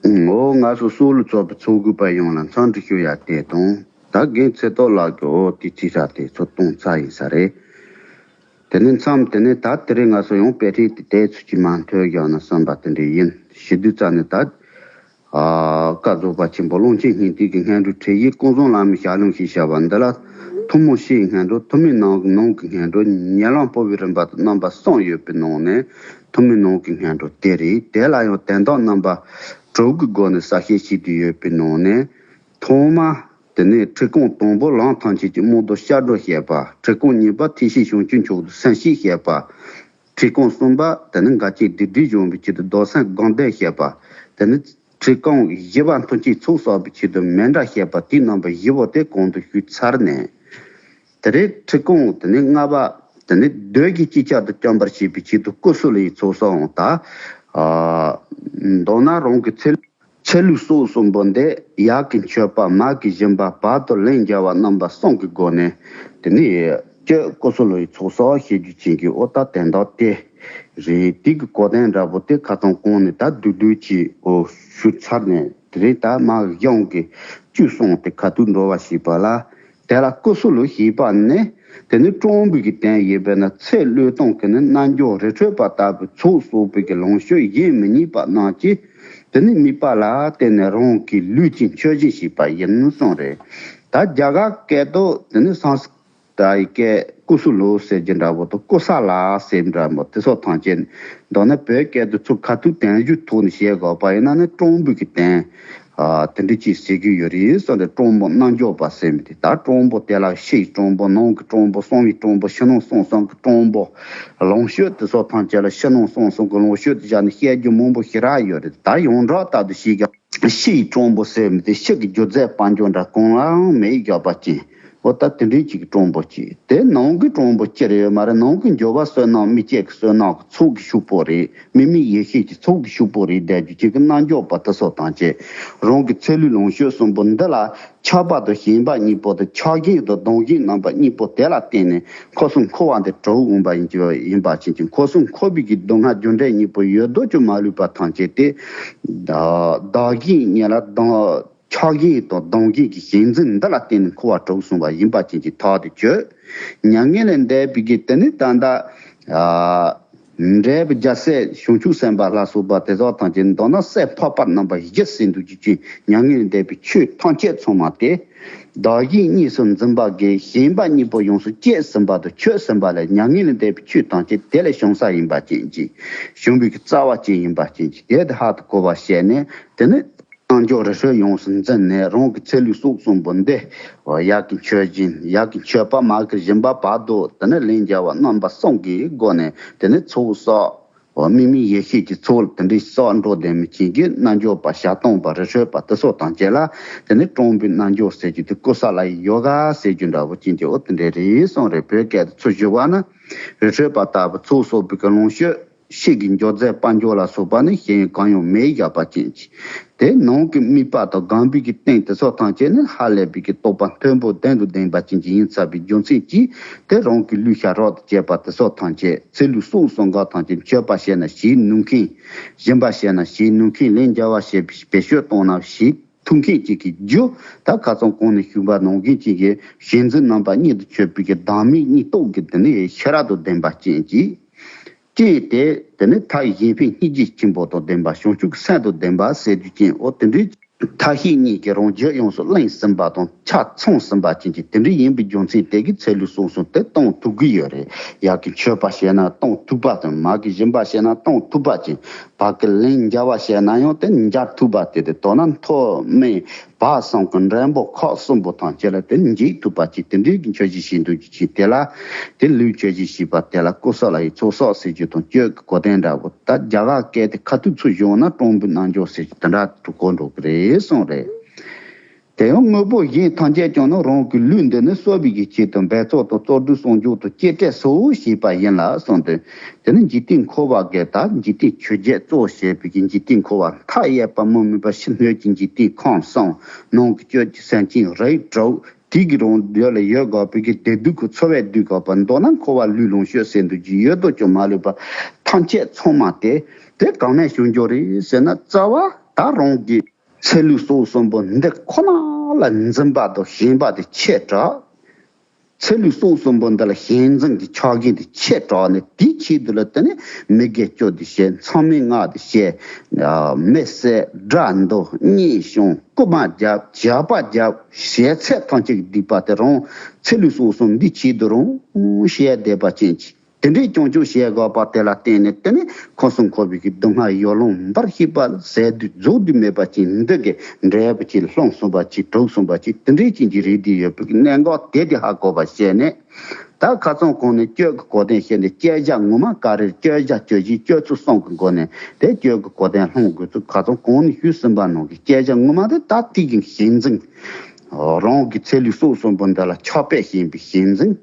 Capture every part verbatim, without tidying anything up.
འོ་ང་ཚོ་སྲོག་ལ་ཚོགས་པའི་ཚོགས་དགོས་པ་ཡོངས་ལ་འཚམས་འདྲི་ཞུ་ཡ་དེ་དང་། ད་རྒན་ཚེ་ཏོག་ལགས་ཀྱིས་འོ་དེ་ཅི་ཧྲ་དེ་ཚོ་གཏོང་ཚར་ཡིན་ས་རེད། དེ་ནས་མཚམས་དེ་ནས་ད་དེ་རིང་ང་ཚོ་ཡང་དཔེ་ཁྲིད་དེ་དེ་ཚོ་ཅིག་མ་མཐོང་བཞག་ན་བསམ་པ་དེ་འདྲ་ཡིན། ཞེ་དུས་ཙ་ནས་ད། ཨ། བཀའ་རྫོགས་པ་ཆེན་པོ་ཀློང་ཆེན་སྙིང་ཐིག་གི་སྔོན་འགྲོའི་ཁྲིད་ཡིག་ཀུན་བཟང་བླ་མའི་ཞལ་ལུང་ཞེས་བྱ་བ་འདི་ལ། ཐུན་མོང་ཕྱིའི་སྔོན་འགྲོ། ཐུན་མིན་ནང་ནང་གི་སྔོན་འགྲོ། ཉེ་ལམ་འཕོ་བའི་རིམ་པ་དང་རྣམ་པ་གསུམ་ཡོད་པའི་ནང་ནས་ཐུན་མིན་ནང་གི་སྔོན་འགྲོ་དེ་རེད། དེ་ལ་ཡང་དོན་དག་རྣམ་པ་དྲུག་གི་སྒོ་ནས་གསལ་བཤད་བྱེད་དུ་ཡོད་པའི་ནང་ནས། ཐོག་མ། དེ་ནས་ཁྲིད་ཁུངས་དང་པོ་ལམ་ཐམས་ཅད་ཀྱི་རྨོངས་དོར་བཤགས་སྒྲུབ་བྱེད་པ། ཁྲིད་ཁུངས་གཉིས་པ་ཐེག་ཆེན་བྱང་ཆུབ་མཆོག་ཏུ་སེམས་བསྐྱེད་བྱེད་པ། ཁྲིད་ཁུངས་གསུམ་པ་དེ་ནི་འགལ་རྐྱེན་སྡིག་སྒྲིབ་སྦྱོང་བའི་ཆེད་དུ་རྡོར་སེམས་སྒོམ་བཟླས་བྱེད་པ། དེ་ནི་ཁྲིད་ཁུངས་བཞི་པ་མཐུན་རྐྱེན་ཚོགས་བསགས་པའི་ཆེད་དུ་མཎྜལ་བྱེད་པ། དེའི་རྣམ་པ་བཞི་པོ་དེ་གོང་དུ་ཞུས་ཚར་ནས། དེ་རེད། ཁྲིད་ཁུངས་དེ་ནི་ལྔ་པ་དེ་ནི་བདུད་ཀྱི་ཅི་ཆར་དུ་བཅོམ་པར་བྱེད་པའི་ཆེད་དུ་ཀུ་སུ་ལའི་ཚོགས་བསགས་འོང་ད། ཨ། མདོར་ན་རང་གི་ཚེ་ཚེ་ལུས་སྲོག་གསུམ་པོ་འདི་ཡབ་ཀྱི་མཆོད་པ། མ་གི་སྦྱིན་པ། བར་དུ་ལན་འཇལ་བ་རྣམ་པ་གསུམ་གྱི་སྒོ་ནས་དེ་ནི་སྤྱོད་ཀུ་སུ་ལའི་ཚོགས་བསགས་བྱེད་རྒྱུ་ཅན་གྱི་འོ་ད་དོན་དག་དེ་རེད། དེ་གི་གོ་དོན་འདྲ་པོ་དེ་ཁ་སང་གོང་ནས་ད་བསྡུས་བསྡུས་ཀྱིས་འོ་ཞུས་ཚར་ནས། དེ་རིང་ད་མ་གི་གཞུང་གི་བཅུ་གསུམ་དེ་ཁ་ཐུག་འགྲོ་བ་ཞིག་པ་ལ། དེ་ལ་ཀུ་སུ་ལུ་ཞེས་པ་ནི། དེ་ནི་སྤྲང་པོའི་གི་དོན་ཡིན་པས་ན། ཚེ་བློས་བཏང་གི་ནི་རྣལ་འབྱོར་རི་ཁྲོད་པ་ལྟ་བུའི་ཚོགས་གསོག་པའི་གི་ལོངས་སྤྱོད་གཞན་མི་རྙེད་པ་རྣམས་ཀྱིས། དེ་ནི་དམིགས་པ་ལ་བརྟེན་ནས་རང་གི་ལུས་ཀྱི་མཆོད་སྦྱིན་བྱེད་པ་ཡིན་གསུངས་རེད། ད་རྒྱ་གར་སྐད་དུ་དེ་ནི་སཾ་སྐྲྀ་ཏ་ཡི་སྐད་ཀུ་སུ་ལུ་ཟེར་གྱི་འདྲ་པོ་དང་ཀུ་ས་ལ་ཟེར་འདྲ་པོ་དེ་སོགས་ཐམས་ཅད། མདོར་ན་བོད་སྐད་དུ་ཚུར་ཁ་ཐུག་དོན་བསྡུས་ཐོག་ནས་བཤད་དགོས་པ་ཡིན་ན་ནི་སྤྲང་པོའི་གི་དོན། ཨ། དེ་འདྲ་ཅིག་ཟེར་གྱི་ཡོད་རེད་ཟེར་ནས། སྤྲང་པོ་རྣལ་འབྱོར་པ་ཟེར་མི་དེ། ད་སྤྲང་པོ་དེ་ལ་ཕྱིའི་སྤྲང་པོ། ནང་གི་སྤྲང་པོ། གསང་བའི་སྤྲང་པོ། ཕྱི་ནང་གསང་གསུམ་གྱི་སྤྲང་པོ། ལོངས་སྤྱོད་དེ་སོགས་ཐམས་ཅད་ལ་ཕྱི་ནང་གསང་གསུམ་གྱི་ལོངས་སྤྱོད་དེ་བཞག་ནས་བཤད་རྒྱུ་མང་པོ་ཞེ་དྲག་ཡོད་རེད། ད་ཡོངས་གྲགས་ལྟར་དུ་བཤད་ཀྱང་། ཕྱིའི་སྤྲང་པོ་ཟེར་མི་དེ་ཕྱི་གི་སྒྱུ་རྩལ་དཔལ་འབྱོར་འདྲ་གང་ལའང་མེད་བཞག་པ་ཅན། འོ་ད་དེ་འདྲའི་ཅིག་གི་སྤྲང་པོ་ཅིག་དེ་ནང་གི་སྤྲང་པོ་ཅི་རེད་ཡོད་མ་རེད། ནང་གི་འབྱོར་བ་བསོད་ནམས་མི་སྐྱེ་གི་བསོད་ནམས་ཀྱི་ཚོགས་ཀྱི་ཤུགས་པོ་རེད། དམིགས་མེད་ཡེ་ཤེས་ཀྱི་ཚོགས་ཀྱི་ཤུགས་པོ་རེད་བསྡད་རྒྱུ་ཅིག་གི་རྣལ་འབྱོར་པ་དེ་སོགས་ཐམས་ཅད་རང་གི་ཚེ་ལུས་ལོངས་སྤྱོད་གསུམ་པོ་འདི་ལ་ཆགས་པ་དང་ཞེན་པ་གཉིས་པོ་དང་། ཆགས་ཞེན་དང་སྡང་ཞེན་རྣམ་པ་གཉིས་པོ་དེ་ལ་བརྟེན་ནས་འཁོར་གསུམ་འཁོར་བ་འདི་གྲོལ་འོང་པ་ཡིན་གྱི་ཡིན་པ་ཅན་གྱི། འཁོར་གསུམ་འཁོར་བའི་གི་སྡུག་བསྔལ་རྒྱུ་འབྲས་གཉིས་པོ་ཡོད་དོ་ཅོག་མ་ལུས་པ་ཐམས་ཅད་དེ། བདག་བདག་གཞན་གཉིས་ལ་སྡང་། ཆགས་ཞེན་དང་སྡང་ཞེན་གྱི་ཞེན་འཛིན་འདི་ལ་བརྟེན་ནས་འཁོར་བ་གྲོལ་གསུངས་པ་ཡིན་པ་ཅན་གྱི་ཐག་དེ་ཆོད། མྱ་ངན་ལས་འདས་པའི་གི་དེ་ནི་ད་ལྟ། ཨ། འབྲས་བུ་རྒྱལ་སྲས་བྱང་ཆུབ་སེམས་དཔའ་ལ་སོགས་པ་དེ་དག་ཐམས་ཅད་མདོར་ན་སྲས་འཕགས་པ་རྣམ་པ་བཞི་ཟེར་འདུག་རྒྱུ་ཅན། མྱ་ངན་ལས་འདས་པའི་ཆོས་ཐམས་ཅད་ཚང་མ་དེ། བདག་གཞན་གཉིས་སུ་འཛིན་པ་གི་ཞེན་པ་གཉིས་པོ་ཡོངས་སུ་བཅད་ཟིན་པ་དང་ཆོད་ཟིན་པ་ལས། མྱ་ངན་ལས་འདས་པའི་ཆོས་ཐམས་ཅད་དེ་ལས་བྱུང་ས་ཡིན་པ་ཅན་གྱི། བྱུང་བའི་གི་རྩ་བ་ཅན་ཡིན་པ་ཅན་གྱི་དེ་དེ་ཧ་ཏུ་གོ་བ་བཤད་ནས། དེ་ནི་རྣལ་འབྱོར་རི་ཁྲོད་ཡོངས་སུ་འཛིན་ནས་རང་གི་ཚེ་ལུས་སྲོག་གསུམ་པོ་འདི་ཡབ་ཀྱི་མཆོད་སྦྱིན། ཡབ་ཀྱི་མཆོད་པ། མ་གི་སྦྱིན་པ། བར་དུ་དེ་ནི་ལན་རྒྱལ་བ་རྣམ་པ་གསུམ་གྱི་སྒོ་ནས་དེ་ནི་ཚོགས་བསགས། དམིགས་མེད་ཡེ་ཤེས་ཀྱི་ཚོགས་དེ་འདྲའི་བསགས་འགྲོ་བསྡད་མི་ཅན་གྱི་རྣལ་འབྱོར་པ་ཞལ་སྟོན་པ་རི་ཁྲོད་པ་དེ་སོགས་ཐམས་ཅད་ལ། དེ་ནི་སྤྲང་པོའི་རྣལ་འབྱོར་ཟེར་རྒྱུ་དེ་ཀུ་ས་ལའི་ཡོ་ག་ཟེར་རྒྱུ་འདྲ་བོ་ཅན་གྱི་འོ་དེ་འདྲ་རེད་གསུངས་རེད། བོད་སྐད་དུ་ཚུར་ཞུ་བ་ན། རི་ཁྲོད་པ་ལྟ་བུ་ཚོགས་གསོག་པའི་གི་ལོངས་སྤྱོད། ཕྱི་གི་སྒྱུ་རྩལ་དཔལ་འབྱོར་ལ་སོགས་པ་ནི་གཞན་གང་ཡང་མེད་བཞག་པ་ཅན་གྱི། དེ་ནང་གི་དམིགས་པ་དང་སྒོམ་པའི་གི་རྟེན་དེ་སོགས་ཐམས་ཅད་ནི་ཧ་ལས་པའི་གི་རྟོགས་པ་མཐོན་པོ་ལྡན་དུ་ལྡན་པ་ཅན་གྱི་ཡིན་ཚར་བའི་རྒྱུ་མཚན་གྱིས། དེ་རང་གི་ལུས་ཤ་རོགས་དང་བཅས་པ་དེ་སོགས་ཐམས་ཅད། ཚེ་ལུས་སྲོག་གསུམ་ཀ་ཐམས་ཅད་མཆོད་པ་བྱས་ན་བྱེད་ནུས་མཁན། སྦྱིན་པ་བྱས་ན་བྱེད་ནུས་མཁན། ལན་རྒྱལ་བ་བྱས་པའི་བེད་སྤྱོད་གཏོང་ན་བྱེད་ཐུབ་མཁན་ཅིག་གི་རྒྱུ། ད་ཁ་སང་གོང་ནས་ཞུས་པ་ནང་བཞིན་ཅིག་གི་ཞེན་འཛིན་རྣམ་པ་གཉིས་དང་ཆོད་པའི་གི་བདག་མེད་གཉིས་རྟོགས་ཀྱི་དེ་ནི་ཤེས་རབ་དང་ལྡན་པ་ཅན་གྱི། ཅན་དེ་དེ་ནི་མཐའ་ཡས་གཞན་ཕན་སྙིང་རྗེ་ཆེན་པོ་དང་ལྡན་པ། བྱང་ཆུབ་ཀྱི་སེམས་དང་ལྡན་པ་ཟེར་རྒྱུ་ཅན། འོ་དེ་འདྲའི་མཐའ་བཞི་གཉིས་ཀྱི་རང་རྒྱུད་ཡོངས་སུ་གླེང་ཟིན་པ་དང་ཆ་ཚང་ཟིན་པ་ཅན་གྱི་དེ་འདྲའི་ཡིན་པའི་རྒྱུ་མཚན་དེ་གིས་ཚེ་ལུས་སྲོག་གསུམ་དེ་གཏོང་ཐུབ་ཀྱི་ཡོད་རེད། ཡབ་ཀྱི་མཆོད་པ་བྱས་ན་གཏོང་ཐུབ་པ་དང་། མ་གི་སྦྱིན་པ་བྱས་ན་གཏོང་ཐུབ་པ་ཅན། བ་གི་ལན་རྒྱལ་བ་བྱས་ན་ཡང་དེ་འཇལ་ཐུབ་པ་དེ། དེ་མདོར་ན་མཐོ་དམན་བག་གསུམ་གྱི་འགྲེང་བུ་ཁག་གསུམ་པོ་ཐམས་ཅད་ལ་དེ་འཇལ་ཐུབ་པ་ཅིག་དེ་འདྲའི་གི་མཆོད་སྦྱིན་བྱེད་འདུག་ཅིག་དེ་ལ་དེ་ལུས་མཆོད་སྦྱིན་བྱེད་པ་དེ་ལ་ཀུ་ས་ལའི་ཚོགས་བསགས་ཟེར་རྒྱུ་དང་སྤྱོད་ཀྱི་གོ་དོན་འདྲ་བོ། ད་རྒྱ་གར་སྐད་དེ་ཁ་ཐུག་ཚུར་བཞག་ན་སྤྲང་པོའི་རྣལ་འབྱོར་ཟེར་རྒྱུ་དེ་འདྲ་དུ་གོ་འགྲོ་གི་རེད་གསུངས་རེད། དེ་ཡང་དངོས་པོ་གཞན་ཐམས་ཅད་ཀྱང་ནི་རང་གི་ལུས་འདི་ནི་གསོ་བའི་གི་ཆེད་དུ་འབད་རྩོལ་དང་རྩོལ་སྒྲུབ་གསོག་འཇོག་ཏུ་གཅེས་སྤྲས་སོ་ཞེས་པ་ཡིན་ལ་གསུངས་ཏེ། དེ་ནི་འཇིག་རྟེན་འཁོར་བ་དགེ་དང་འཇིག་རྟེན་ཆོས་བརྒྱད་གཙོ་བྱས་པའི་གི་འཇིག་རྟེན་འཁོར་བ། མཐའ་ཡས་པ་མུ་མེད་པ་ཕྱི་སྣོད་ཀྱི་འཇིག་རྟེན་ཁམས་གསུམ། ནང་གི་སྤྱོད་ཀྱི་སེམས་ཅན་རིགས་དྲུག་དེ་གི་རང་རྒྱུད་ལ་ཡོད་དགོས་པའི་གི་བདེ་སྡུག་གི་འཚོ་བས་བསྡུས་དགོས་པ། མདོར་ན་འཁོར་བ་ལུས་ལོངས་སྤྱོད་ཟེར་འདུག་ཅིག་ཡོད་དོ་ཅོག་མ་ལུས་པ་ཐམས་ཅད་ཚང་མ་དེ་དེ་གང་ནས་བྱུང་རྒྱུ་རེད་ཟེར་ན། རྩ་བ་ ད་རང་གི་ཚེ་ལུས་སྲོག་གསུམ་པོ་འདི་ཁོ་ན་ལ་འཛིན་པ་དང་ཞེན་པ་དེ་ཆེ་དྲགས། ཚེ་ལུས་སྲོག་གསུམ་པོ་འདི་ལ་ཞེན་འཛིན་གྱི་ཆགས་ཞེན་དེ་ཆེ་དྲགས་ནས། དེའི་ཆེད་དུ་ལ་དེ་ནས་མི་དགེ་བཅུ་དེ་བྱས། མཚམས་མེད་ལྔ་དེ་བྱས། མི་བསད། དགྲ་འདུལ། གཉེན་སྐྱོང་། རྐུན་མ་རྒྱབ། ཇག་པ་རྒྱབ། བྱས་ཚད་ཐམས་ཅད་ཀྱི་སྡིག་པ་དེ་རང་ཚེ་ལུས་སྲོག་གསུམ་འདི་ཆེད་དུ་རང་བྱས་བསྡད་པ་ཅན་གྱི། དེ་འདྲའི་སྐྱོང་སྐྱོང་བྱེད་དགོས་པ་དེ་ལ་བརྟེན་ནས། དེ་ནི་འཁོར་གསུམ་འཁོར་བའི་གི་སྡུག་བསྔལ་ཡུལ་ལུང་འབར་ཤེས་པ། ཟད་དུས་རྫོགས་དུས་མེད་པ་ཅིག་འདི་གི་འབྲས་བུ་ཅིག་ལྷུང་གསུམ་པ་ཅིག་གྲུབ་གསུམ་པ་ཅིག་དེ་འདྲའི་ཅན་གྱི་རིགས་དེ་ཡོད་པའི་གི་གནད་འགག་དེ་དེ་ཧ་གོ་བ་བྱས་ནས། ད་ཁ་སང་གོང་ནས་སྤྱོད་ཀྱི་གོ་དོན་བཤད་ནས། བསྐྱེད་བྱ་ངོ་མ་ག་རེ། བསྐྱེད་བྱ་སྤྱོད་བྱེད་སྤྱོད་ཚུལ་གསུམ་གྱི་སྒོ་ནས་དེ་སྤྱོད་ཀྱི་གོ་དོན་སློང་དགོས་ཚུལ་ཁ་སང་གོང་ནས་ཞུས་ཟིན་པ་ནང་གི། བསྐྱེད་བྱ་ངོ་མ་དེ་ད་དེ་གི་ཞེན་འཛིན། རང་གི་ཚེ་ལུས་སྲོག་གསུམ་པོ་འདི་ལ་ཆགས་པས་ཞེན་པའི་ཞེན་འཛིན།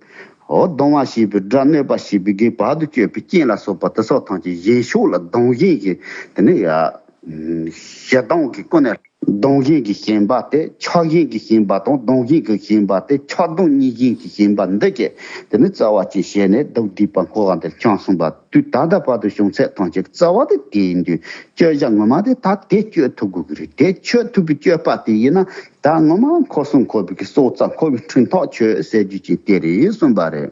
འོ། གདུང་བ་བྱེད་པའི་དགྲ། གནོད་པ་བྱེད་པའི་དགེ། བར་དུ་གཅོད་པའི་རྐྱེན་ལ་སོགས་པ་དེ་སོགས་ཐམས་ཅད་གཞན་ཕྱོགས་ལ་གདུང་ཞེན་གྱི་དེ་ནི་ཡ། ཞེ་སྡང་གི་ཀུན་ནས་གདུང་ཞེན་གྱི་ཞེན་པ་དེ། ཆགས་ཞེན་གྱི་ཞེན་པ་དང་གདུང་ཞེན་གྱི་ཞེན་པ་དེ། ཆགས་གདུང་གཉིས་ཞེན་གྱི་ཞེན་པ་འདི་གྱིས་དེ་ནི་རྩ་བ་ཅིག་བྱས་ནས་སྡུག་སྡིག་པ་འཁོར་བ་འདིར་བཅངས་གསུངས་པ་དུས། ད་ལྟ་བར་དུ་བྱུང་ཚད་ཐམས་ཅད་རྩ་བ་དེ་དེ་ཡིན་དུས། སྤྱོད་བྱ་ངོ་མ་དེ་ད་དེ་སྤྱོད་ཐུབ་དགོས་ཀྱི་རེད། དེ་སྤྱོད་ཐུབ་པའི་སྤྱོད་པ་དེ་ཡིན་ན། ད་ངོ་མ་འཁོར་གསུམ་འཁོར་བའི་གི་སྲོག་རྩ་འཁོར་བའི་འཁྲུངས་ཐག་ཆོད་ཟེར་རྒྱུ་ཅིག་དེ་རེད་གསུངས་པ་རེད།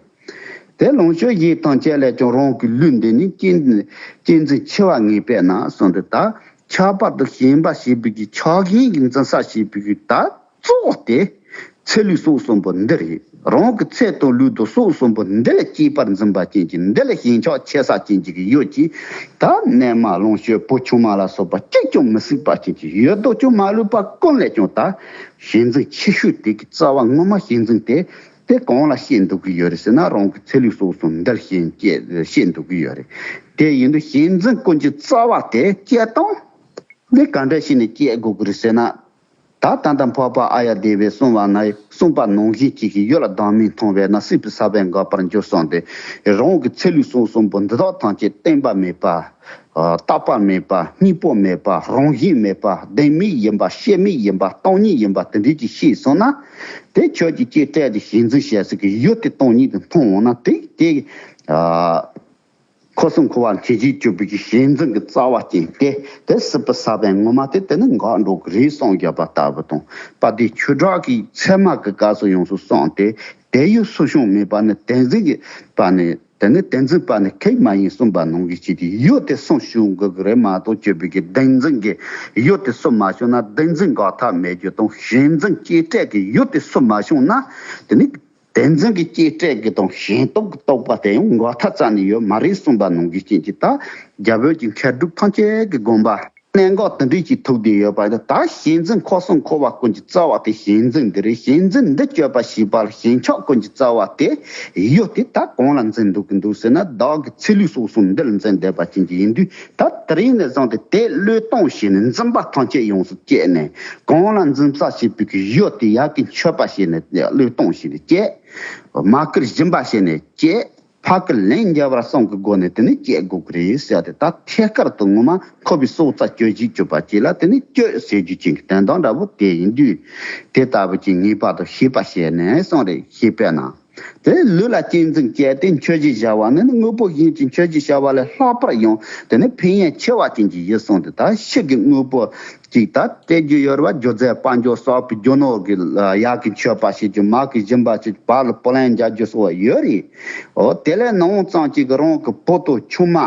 དེ་ལོངས་སྤྱོད་གཞན་དང་བཅས་ལས་ཀྱང་། རང་གི་ལུས་འདི་ནི་གཅེས་གཅེས་འཛིན་ཆེ་བ་ངེས་པས་ན་གསུངས་ཏེ། ད་ཁྱད་པར་དུ་ཞེན་པ་བྱེད་པའི་གི་ཆགས་ཞེན་གྱི་འཛིན་ས་བྱེད་པའི་གི་ད་གཙོ་བོ་དེ་ཚེ་ལུས་སྲོག་གསུམ་པོ་འདི་རེད། རང་གི་ཚེ་དང་ལུས་དང་སྲོག་གསུམ་པོ་འདི་ལ་གཅེས་པར་འཛིན་པ་ཅན་གྱི། འདི་ལ་ཞེན་ཆགས་ཆེ་ས་ཅན་གྱི་གི་ཡུལ་གྱི། ད་གནས་མ་ལོངས་སྤྱོད་བུ་ཆུང་མ་ལ་སོགས་པ་གཅིག་ཀྱང་མི་སྲིད་པ་ཅན་གྱི་ཡུལ་དུ་ཀྱང་མ་ལུས་པ་ཀུན་ལས་ཀྱང་ད་ཞེན་འཛིན་ཆེ་ཤོས་དེ་གི་རྩ་བ་ངོ་མ་ཞེན་འཛིན་དེ། དེ་གང་ལ་བཤད་འདུག་གི་ཡོད་རེད་ཟེར་ན། རང་གི་ཚེ་ལུས་སྲོག་གསུམ་འདི་ལ་ཞེན་བཅས་བཤད་འདུག་གི་ཡོད་རེད། དེ་ཡིན་དུས་ཞེན་འཛིན་ཀུན་གྱི་རྩ་བ་དེ་བཅད་སྟངས་འདི་ག་འདྲ་བྱས་ནས་བཅད་དགོས་ཀྱི་རེད་ཟེར་ན། ད་ད་ལྟ་འཕགས་པ་ཨཱརྱ་དེ་བས་གསུངས་པ་ན། གསུངས་པ་ནང་བཞིན་གཅིག་གིས་ཡུལ་བདག་མེད་མཐོང་བས་ན། སྲིད་པའི་ས་བོན་འགག་པར་འགྱུར་གསུངས་ཏེ། རང་གི་ཚེ་ལུས་སྲོག་གསུམ་པོ་འདི་དག་ཐམས་ཅད་བརྟན་པ་མེད་པ། ཨ། རྟག་པ་མེད་པ། གཉིས་པོ་མེད་པ། རང་བཞིན་མེད་པ། བདེན་མེད་ཡིན་པ། སྐྱེ་མེད་ཡིན་པ། སྟོང་ཉིད་ཡིན་པ་དེ་འདྲ་ཅིག་ཤེས་སོང་ན། དེ་ཁྱོད་ཀྱི་སྐྱེ་བྲལ་གྱི་ཞེན་འཛིན་བྱེད་སྲིད་ཀྱི་ཡུལ་དེ་སྟོང་ཉིད་དུ་མཐོང་འོང་ན། དེ་དེ། ཨ། འཁོར་གསུམ་འཁོར་བ་འཁྱུད་བྱེད་གྱུར་པའི་གི་ཞེན་འཛིན་གྱི་རྩ་བ་ཅན་དེ། དེ་སྲིད་པའི་ས་བོན་ངོ་མ་དེ་དེ་ནི་འགག་འགྲོ་གི་རེད་གསུངས་བཞག་པ་ལྟ་བུ་དང་། དཔལ་ལྡན་ཆོས་གྲགས་ཀྱིས་ཚད་མ་གི་སྐབས་སུ་ཡོངས་སུ་གསུངས་ཏེ། དེ་ཡི་སོ་སྐྱོང་མེད་པ་ནི། དེ་འཛིན་གྱི་པ་ནི། དེ་ནི་དེ་འཛིན་པ་ནི་ཁས་མ་ཡིན་གསུངས་པ་ནང་བཞིན་བྱས་ཏེ། ཡུལ་དེ་སུ་སྐྱོང་དགོས་ཀྱི་རེད་མ་གཏོགས། གཅོད་པའི་གི་བདེན་འཛིན་གྱི་ཡུལ་དེ་སུ་མ་སྐྱོང་ན་བདེན་འཛིན་འགག་ཐབས་མེད་རྒྱུ་དང་། ཞེན་འཛིན་སྐྱེ་བྲལ་གྱི་ཡུལ་དེ་སུ་མ་སྐྱོང་ན། དེ་ནི་བདེན་འཛིན་གྱི་སྐྱེ་བྲལ་གྱི་དང་ཞེན་རྟོག་གི་རྟོག་པ་དེ་ཡང་འགག་ཐབས་རྩ་ནས་ཡོད་མ་རེད་གསུངས་པ་ནང་བཞིན་བྱས་ཏེ། ད་རྒྱ་བོད་ཀྱི་མཁས་གྲུབ་ཐམས་ཅད་ཀྱི་དགོངས་པ། གནད་འགག་དེ་འདྲ་ཅིག་ཐུག་བསྡད་ཡོད་པ་ཡིན་ན། ད་ཞེན་འཛིན་འཁོར་གསུམ་འཁོར་བ་ཀུན་གྱི་རྩ་བ་དེ་ཞེན་འཛིན་འདི་རེད། ཞེན་འཛིན་འདི་གཅོད་པ་བྱེད་པ་ལ་ཞེན་ཆགས་ཀུན་གྱི་རྩ་བ་དེ་ཡུལ་དེ་ད་གང་ལ་འཛིན་འདུག་གི་འདུག་ཟེར་ན། བདག་གི་ཚེ་ལུས་སྲོག་གསུམ་འདི་ལ་འཛིན་བསྡད་པ་ཅན་གྱི་ཡིན་དུས། ད་དེ་རིང་ནས་བཟུང་སྟེ་དེ་བློས་གཏོང་བྱས་ནས། འཛིན་པ་ཐམས་ཅད་ཡོངས་སུ་བཅད་ནས། གང་ལ་འཛིན་ས་བྱེད་པའི་གི་ཡུལ་དེ་ཡ་གི་མཆོད་པ་བྱས་ནས་བློས་གཏོང་བྱས་ནས་བཅད། མ་བསྐུལ་སྦྱིན་པ་བྱས་ནས་བཅད། ཕ་གི་ལན་འཇལ་བར་གསུམ་གྱི་སྒོ་ནས་དེ་ནི་བཅད་དགོས་ཀྱི་རེད་ཟེར་ཏེ། ད་ཐད་ཀར་དུ་ངོ་མ་འཁོར་བའི་སྲོག་རྩ་གཅོད་བྱེད་གྱུར་པ་ཅིག་ལ་དེ་ནི་གཅོད་ཟེར་རྒྱུ་ཅན་གྱི་དོན་དག་འདྲ་བོ་དེ་ཡིན་དུས། དེ་ལྟ་བུ་ཅིག་ངེས་པར་དུ་ཤེས་པ་བྱས་ནས་གསུངས་རེད། ཞེས་པས་ན། དེ་ལུས་ལ་གཅེས་འཛིན་བཅས་ཏེ་མཆོད་བྱའི་བྱ་བ་ནི། དངོས་པོ་གཞན་གྱི་མཆོད་བྱའི་བྱ་བ་ལས་ལྷག་པར་ཡང་དེ་ནི་ཕན་ཡོན་ཆེ་བ་ཅན་གྱི་ཡིན་གསུངས་ཏེ། ད་ཕྱི་གི་དངོས་པོ་ཅིག་ད་སྟེར་རྒྱུ་ཡོད་རེད་བ། རྒྱུ་རྫས་དཔལ་འབྱོར་གསར་པའི་རྒྱུ་ནོར་གྱི་ཡག་གི་མཆོད་པ་བྱེད་རྒྱུ། མ་གི་སྦྱིན་པ་བྱེད་རྒྱུ། བར་ལ་བུ་ལོན་འཇལ་རྒྱུ་སོགས་ཡོད་རེད། འོ། དེ་ལས་ནང་ཙམ་ཅིག་གི་རང་གི་བུ་དང་ཆུང་མ།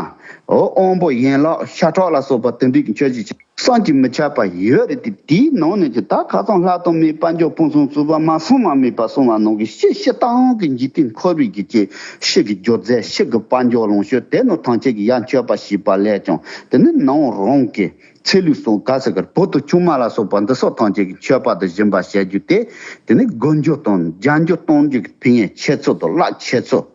འོ། དབང་པོ་ཡན་ལག་ཤ་ཁྲག་ལ་སོགས་པ་དེ་འདྲའི་གི་མཆོད་བྱེད་ཅིག་བསམ་གྱིས་མི་ཁྱབ་པ་ཡོད་རེད་དེ། དེའི་ནང་ནས་ཀྱི་ད་ཁ་སང་ལྷག་དང་མེད་དཔལ་འབྱོར་ཕུན་སུམ་ཚོགས་པ། མ་བསམ་པ་མེད་པ་བསམ་པ་ནང་གི་ཕྱི་སྤྱིར་བཏང་གི་འཇིག་རྟེན་འཁོར་བའི་གི་ཅིག་ཕྱི་གི་རྒྱུ་རྫས། ཕྱི་གི་དཔལ་འབྱོར་ལོངས་སྤྱོད་དེ་ནོ་ཐམས་ཅད་ཀྱི་ཡར་མཆོད་པ་བྱས་པ་ལས་ཀྱང་། དེ་ནི་ནང་རང་གི་ཚེ་ལུས་སྲོག་ག་ཟེར་གི། བུ་དང་ཆུང་མ་ལ་སོགས་པ་འདི་སོགས་ཐམས་ཅད་ཀྱི་མཆོད་པ་དང་སྦྱིན་པ་བྱ་རྒྱུ་དེ། དེ་ནི་དགུ་འགྱུར་དང་བརྒྱ་འགྱུར་གཏོང་རྒྱུ་གི་ཕན་ཡོན་ཆེ་ཚུལ་དང་རླབས་ཆེ་ཚུལ།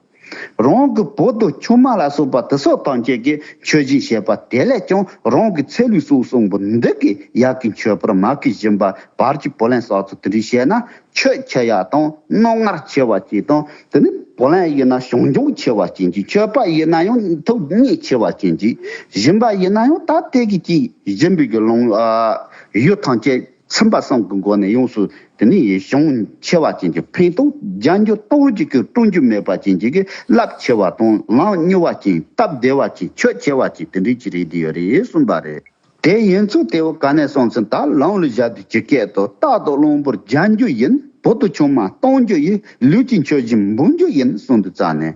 རང་གི་བུ་དང་ཆུང་མ་ལ་སོགས་པ་དེ་སོགས་ཐམས་ཅད་ཀྱི་མཆོད་སྦྱིན་བྱས་པ་དེ་ལས་ཀྱང་རང་གི་ཚེ་ལུས་སྲོག་གསུམ་པོ་འདི་གི་ཡག་གི་མཆོད་པར། མ་གི་སྦྱིན་པ། བར་གྱི་བུ་ལོན་གསར་ཚུལ་དེ་འདྲ་བྱས་ན། ཆོད་ཆེ་ཡག་དང་རྣོ་ངར་ཆེ་བ་ཅིག་དང་། དེ་ནི་བུ་ལོན་ཡིན་ན་བྱུང་ཆུང་ཆེ་བ་ཅན་གྱི། མཆོད་པ་ཡིན་ན་ཡང་ཐུགས་མཉེས་ཆེ་བ་ཅན་གྱི། སྦྱིན་པ་ཡིན་ན་ཡང་ད་དེ་གི་ཅིག་སྦྱིན་པའི་གི་ལོང་ཨ་ཡུལ་ཐམས་ཅད་ཚིམ་པ་གསུམ་གྱི་སྒོ་ནས་ཡོངས་སུ་དེ་ནི་བྱུང་ཆེ་བ་ཅན་གྱི་ཕན་ཐོགས། བརྒྱ་འགྱུར་སྟོང་གཅིག་གི་སྤྲོ་འགྱུར་མེད་པ་ཅན་གྱི་གི་རླབས་ཆེ་བ་དང་། ལམ་མྱུར་བ་ཅན། སྟབས་བདེ་བ་ཅན། ཆོད་ཆེ་བ་ཅན་དེ་འདྲའི་ཅིག་རེད་དེ་ཡོད་རེད་གསུངས་པ་རེད། དེ་ཡིན་ཚུལ་དེ་བོ་ག་ནས་གསུངས་ཚུལ་ད་ལམ་ལ་བཞག་དུས་ཇི་སྐད་དུ། རྟག་ཏུ་བློན་པོར་སྦྱང་རྒྱུ་ཡིན། བུ་དང་ཆུང་མ་གཏོང་རྒྱུ་ཡིན། ལུས་ཀྱི་འཆོས་གཞི་འབུལ་རྒྱུ་ཡིན་གསུངས་དུས་ཙ་ནས།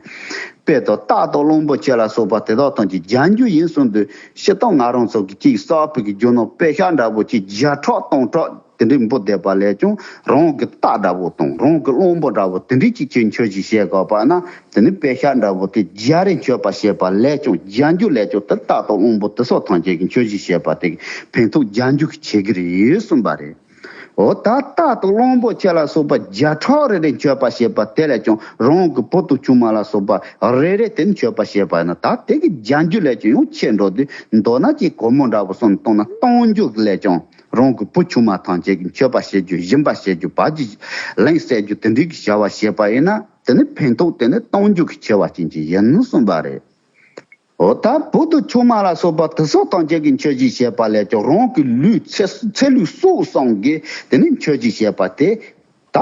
དཔེ་དང་རྟག་ཏུ་བློན་པོ་ཆེ་ལ་སོགས་པ་དེ་དག་ཐམས་ཅད་སྦྱང་རྒྱུ་ཡིན་གསུངས་དུས་སྤྱིར་བཏང་ང་རང་ཚོ་གི་གཅིག་གསར་བུ་གི་རྒྱུ་ནོར་པེ་ཤག་འདྲ་བོ་གཅིག་བརྒྱ་ཕྲག་སྟོང་ཕྲག་དེ་འདྲའི་འབུལ་བསྡད་པ་ལས་ཀྱང་རང་གི་རྟ་འདྲ་བོ་དང་རང་གི་བློན་པོ་འདྲ་བོ་དེ་འདྲའི་གཅིག་ཁྱོད་འཆོས་གཞི་བྱེད་དགོས་པ་ན། དེ་ནི་པེ་ཤག་འདྲ་བོ་དེ་བརྒྱ་རེ་མཆོད་པ་བྱེད་པ་ལས་ཀྱང་སྦྱང་རྒྱུ་ལས་ཀྱང་དེ་རྟག་ཏུ་བློན་པོ་དེ་སོགས་ཐམས་ཅད་ཀྱི་མཆོད་གཞི་བྱེད་པ་དེ་ཕན་ཐོགས་སྦྱང་རྒྱུ་གི་བྱེད་ཀྱི་རེད་གསུངས་པ་རེད། འོ་ད་རྟག་ཏུ་བློན་པོ་ཆེ་ལ་སོགས་པ་བརྒྱ་ཕྲག་རེ་རེ་མཆོད་པ་བྱེད་པ་དེ་ལས་ཀྱང་རང་གི་བུ་དང་ཆུང་མ་ལ་སོགས་པ་རེ་རེ་དེ་མཆོད་པ་བྱེད་པ་ཡིན་ན་ད་དེ་གི་སྦྱང་རྒྱུ་ལས་ཀྱང་ཡང་ཆེ་འགྲོ་དུས་མདོར་ན་ཅིག་གོར་མོ་འདྲ་བོ་གསུམ་བཏང་ན་གཏོང་རྒྱུ་ལས་ཀྱང་རང་གི་བུ་ཆུང་མ་ཐམས་ཅད་ཀྱི་མཆོད་པ་བྱེད་རྒྱུ་སྦྱིན་པ་བྱེད་རྒྱུ་བ་ཅི་ལན་སྲེག་རྒྱུ་དེ་འདྲའི་གི་བྱ་བ་བྱེད་པ་ཡིན་ན། དེ་ནི་ཕན་ཐོགས་དེ་ནི་གཏོང་རྒྱུ་གི་ཆེ་བ་ཅན་གྱི་ཡིན་གསུངས་པ་རེད། འོ་ད་བུ་དང་ཆུང་མ་ལ་སོགས་པ་དེ་སོགས་ཐམས་ཅད་ཀྱི་མཆོད་གཞི་བྱེད་པ་ལས་ཀྱང་རང་གི་ལུས་ཚེ་ཚེ་ལུས་སྲོག་གསུམ་གྱི་དེ་ནི་མཆོད་གཞི་བྱེད་པ་དེ། ད་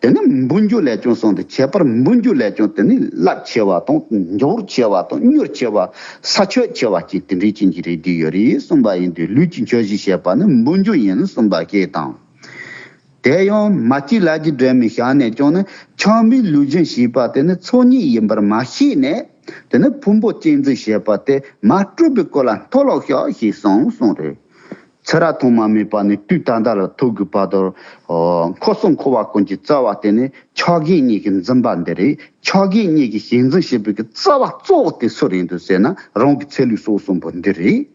དེ་ནི་འབུལ་རྒྱུ་ལས་ཀྱང་གསུངས་ཏེ་ཁྱད་པར་འབུལ་རྒྱུ་ལས་ཀྱང་དེ་ནི་རླབས་ཆེ་བ་དང་འབྱོར་ཆེ་བ་དང་མྱུར་ཆེ་བ་ས་ཆོད་ཆེ་བ་ཅིག་དེ་འདྲའི་ཅན་གྱི་རེད་འདི་ཡོད་རེད་གསུངས་པ་ཡིན་དུས་ལུས་ཀྱི་མཆོད་གཞི་བྱེད་པ་ནི་འབུལ་རྒྱུ་ཡིན་གསུངས་པ་ཞིག་དང་། དེ་ཡང་མ་གཅིག་ལབ་ཀྱི་སྒྲོན་མེ་ཞལ་ནས་ཀྱང་ནི་ཆགས་མེད་ལུས་སྦྱིན་ཞེས་པ་དེ་ནི་ཚོགས་གཉིས་ཡིན་པར་མ་ཤེས་ནས། དེ་ནི་ཕུང་པོ་གཅེས་འཛིན་བྱེད་པ་དེ་མ་སྤྲུལ་པའི་སྐུ་ལ་མཐོལ་ལོ་བཤགས་ཞེས་གསུངས་གསུངས་རེད། ཚེ་རབས་ཐོག་མ་མེད་པ་ནས་དུས་ད་ལྟ་ལ་ཐུག་གི་བར་དུ། འཁོར་གསུམ་འཁོར་བ་ཀུན་གྱི་རྩ་བ་དེ་ནི་ཆགས་ཞེན་གཉིས་ཀྱི་འཛིན་པ་འདི་རེད། ཆགས་ཞེན་གཉིས་ཀྱི་ཞེན་འཛིན་བྱེད་པའི་གི་རྩ་བ་གཙོ་བོ་དེ་སུ་རེད་འདུག་ཟེར་ན་རང་གི་ཚེ་ལུས་སྲོག་གསུམ་པོ་འདི་རེད།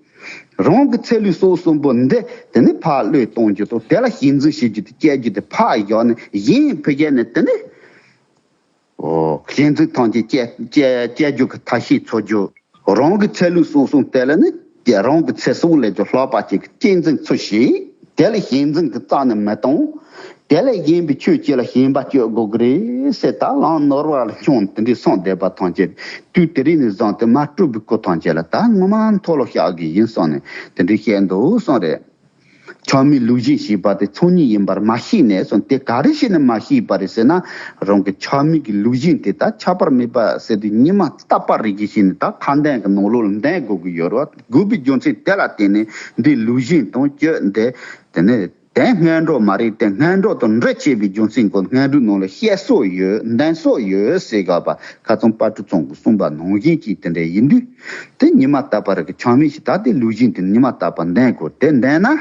རང་གི་ཚེ་ལུས་སྲོག་གསུམ་པོ་འདི་དེ་ནི་ཕར་བློས་གཏོང་རྒྱུ་དང་དེ་ལ་ཞེན་འཛིན་བྱེད་རྒྱུ་དེ་སྐྱེ་རྒྱུ་དེ་ཕར་བཞག་ནས་གཞན་ཕི་རྒྱལ་ནས་དེ་ནི། ཨོ། གཞན་འཛིན་ཐམས་ཅད་སྐྱེ་སྐྱེ་སྐྱེ་རྒྱུ་གི་ཐབས་ཤེས་འཚོལ་རྒྱུ། རང་གི་ཚེ་ལུས་སྲོག་གསུམ་དེ་ལ་ནི་རང་གི་ཚེ་སྲོག་ལས་ཀྱང་ལྷག་པ་ཅིག་གི་གཅེས་འཛིན་ཚུལ་ཞིག་དེ་ལ་ཞེན་འཛིན་གྱི་རྩ་ནས་མི་གཏོང་། དེ་ལས་གཞན་པའི་ཆོས་སྤྱི་ལ་ཞེན་པ་སྐྱོ་དགོས་ཀྱི་རེད་ཟེར་ད་ལམ་ནོར་བ་ལ་སྐྱོན་དེ་འདྲའི་སོང་བསྡད་པ་ཐམས་ཅད་དུས་དེ་རིང་ནས་བཟུང་སྟེ་མ་སྤྲུལ་པའི་སྐུ་ཐམས་ཅད་ལ་ད་ངོ་མ་མཐོལ་ལོ་བཤགས་ཀྱི་ཡིན་གསུངས་ནས་དེ་འདྲའི་བཤད་འདུག་གསུངས་རེད། ཆགས་མེད་ལུས་སྦྱིན་ཞེས་པ་དེ་ཚོགས་གཉིས་ཡིན་པར་མ་ཤེས་ནས་གསུངས་ཏེ་ག་རེ་བྱས་ནས་མ་ཤེས་པ་རེད་ཟེར་ན། རང་གི་ཆགས་མེད་ཀྱི་ལུས་སྦྱིན་དེ་ད་ཁྱབ་པ་མེད་པ་ཟེར་དུས་ཉི་མ་རྟག་པར་རིག་གི་ཤེས་ནས་ད་ཁ་འདོན་གྱི་ནང་ལོགས་ལ་འདོན་དགོས་ཀྱི་ཡོད་རེད་བ། དགོས་པའི་རྒྱུ་མཚན་དེ་ལ་བརྟེན་ནས་འདི་ལུས་སྦྱིན་དང་སྤྱོད་འདི་དེ་ནས་དེ་སྔོན་འགྲོ་མ་རེད་དེ་སྔོན་འགྲོ་དང་འབྲེལ་ཆེ་བའི་རྒྱུ་མཚན་གྱིས་སྔོན་འགྲོའི་ནང་ལ་བཤད་སྲོལ་ཡོད་འདོན་སྲོལ་ཡོད་ཟེར་ག་པ་ཁ་ཚང་དཔལ་སྤྲུལ་ཚང་གིས་གསུངས་པ་ནང་བཞིན་གྱིས་དེ་འདྲ་ཡིན་དུས། དེ་ཉི་མ་རྟག་པར་གྱི་ཆགས་མེད་ཞིག་ད་དེ་ལུས་སྦྱིན་དེ་ཉི་མ་རྟག་པར་འདོན་དགོས་དེ་འདོན་ན།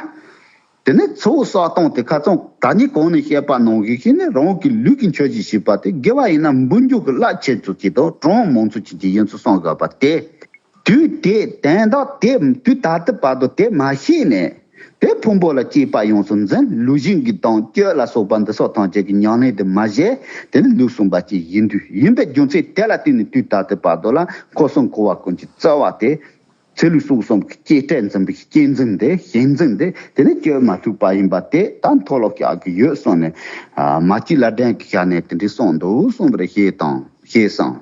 དེ་ནས་ཚོགས་བསགས་སྟངས་དེ་ཁ་ཚང་ད་ནི་གོང་ནས་བཤད་པ་ནང་བཞིན་ཞིག་ནི་རང་གི་ལུས་ཀྱི་མཆོད་གཞི་ཞེས་པ་དེ་དགེ་བ་ཡིན་ན་འབུལ་རྒྱུ་གི་རླབས་ཆེ་ཚུལ་གྱི་དང་གྲངས་མང་ཚུལ་གྱི་ཡིན་ཚུལ་གསུངས་དགོས་པ་དེ། དུས་དེ་དན་དག་དེ་དུས་ད་ལྟ་བར་དུ་དེ་མ་ཤེས་ནས་དེ་ཕུང་པོ་ལ་སྐྱེས་པ་ཡོངས་སུ་འཛིན་ལུས་སྦྱིན་གྱི་དང་སྤྱོད་ལ་སོགས་པ་འདི་སོགས་ཐམས་ཅད་ཀྱི་ཉམས་ལེན་དེ་མ་བྱས་དེ་ནི་ལུས་གསུངས་པ་ཅིག་ཡིན་དུས་ཡིན་པའི་རྒྱུ་མཚན་དེ་ལ་བརྟེན་ནས་དུས་ད་ལྟ་བར་དུ་ལ་འཁོར་གསུམ་འཁོར་བ་ཀུན་གྱི་རྩ་བ་དེ། ཚེ་ལུས་སྲོག་གསུམ་གྱི་གཅེས་སྤྲས་འཛིན་པའི་གཅེས་འཛིན་དེ་གཞན་འཛིན་དེ་དེ་ནི་སྤྱོད་མ་ཐུབ་པ་ཡིན་པ་དེ་ད་མཐོལ་ལོ་བཤགས་ཀྱི་ཡོད་གསུངས་ནས་མ་གཅིག་ལ་སྒྲོན་གྱི་ཞལ་ནས་དེ་འདྲའི་གསུངས་འདུག་གསུངས་པར་ཤེས་དང་ཤེས་སོང་།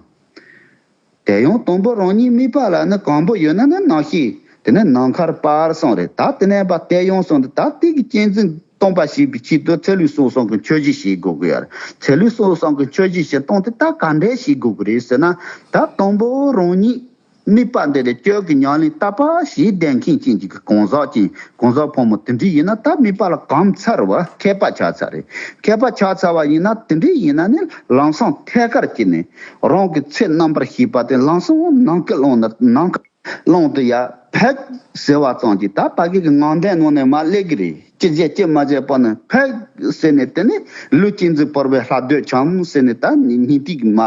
དེ་ཡང་དང་པོ་རང་ཉིད་དམིགས་པ་ལ་ནི་གང་པོ་ཡོད་ན་ནི་སྣང་ཤས་དེ་ནི་ནམ་མཁར་པར་གསུངས་རེད། ད་དེ་ནས་པ་དེ་ཡང་གསུངས་ཏེ་ད་དེ་གི་གཅེས་འཛིན་སྟོང་པ་ཞིག་པའི་ཆེད་དུ་ཚེ་ལུས་སྲོག་གསུམ་གྱི་མཆོད་གཞི་ཞིག་དགོས་ཀྱི་ཡོད་རེད། ཚེ་ལུས་སྲོག་གསུམ་གྱི་མཆོད་གཞི་ཞིག་གཏོང་དེ་ད་ག་འདྲས་ཞིག་དགོས་ཀྱི་རེད་ཟེར་ན། ད་དང་པོ་རང་ཉིད་དམིགས་པ་འདི་ལས་སྤྱོད་ཀྱི་ཉམས་ལེན་དག་པ་ཞིག་ལྡན་མཁན་ཅན་གྱི་གང་ཟག་ཅིག་གང་ཟག་ཕོ་མོ་དེ་འདྲ་ཡིན་ན་ད་དམིགས་པ་ལ་གང་ཚར་བ་མཁས་པ་ཆགས་ཚར་རེད། མཁས་པ་ཆགས་ཚར་བ་ཡིན་ན་དེ་འདྲ་ཡིན་ན་ནི་ལམ་སང་ཐད་ཀར་གྱིས་ནི་རང་གི་ཚེ་རྣམ་པར་ཤེས་པ་དེ་ལམ་སང་ནམ་མཁའི་ཀློང་ན་ནམ་མཁའི་ཀློང་དུ་ཡར་ཕེབས་ཟེར་བ་ཙམ་གྱིས་ད་ཕ་གི་གི་ངང་ལྡན་ནང་ནས་མར་སླེབས་ཀྱི་རེད། ཅི་བྱེད་ཅི་མ་བྱེད་པ་ནི་ཕེབས་ཟེར་ནས་དེ་ནི་ལུས་གཅེས་འཛིན་བོར་བའི་ལྷ་སྡོད་འཆམ་ཟེར་ནས་ད་སྙིང་ཐིག་མ།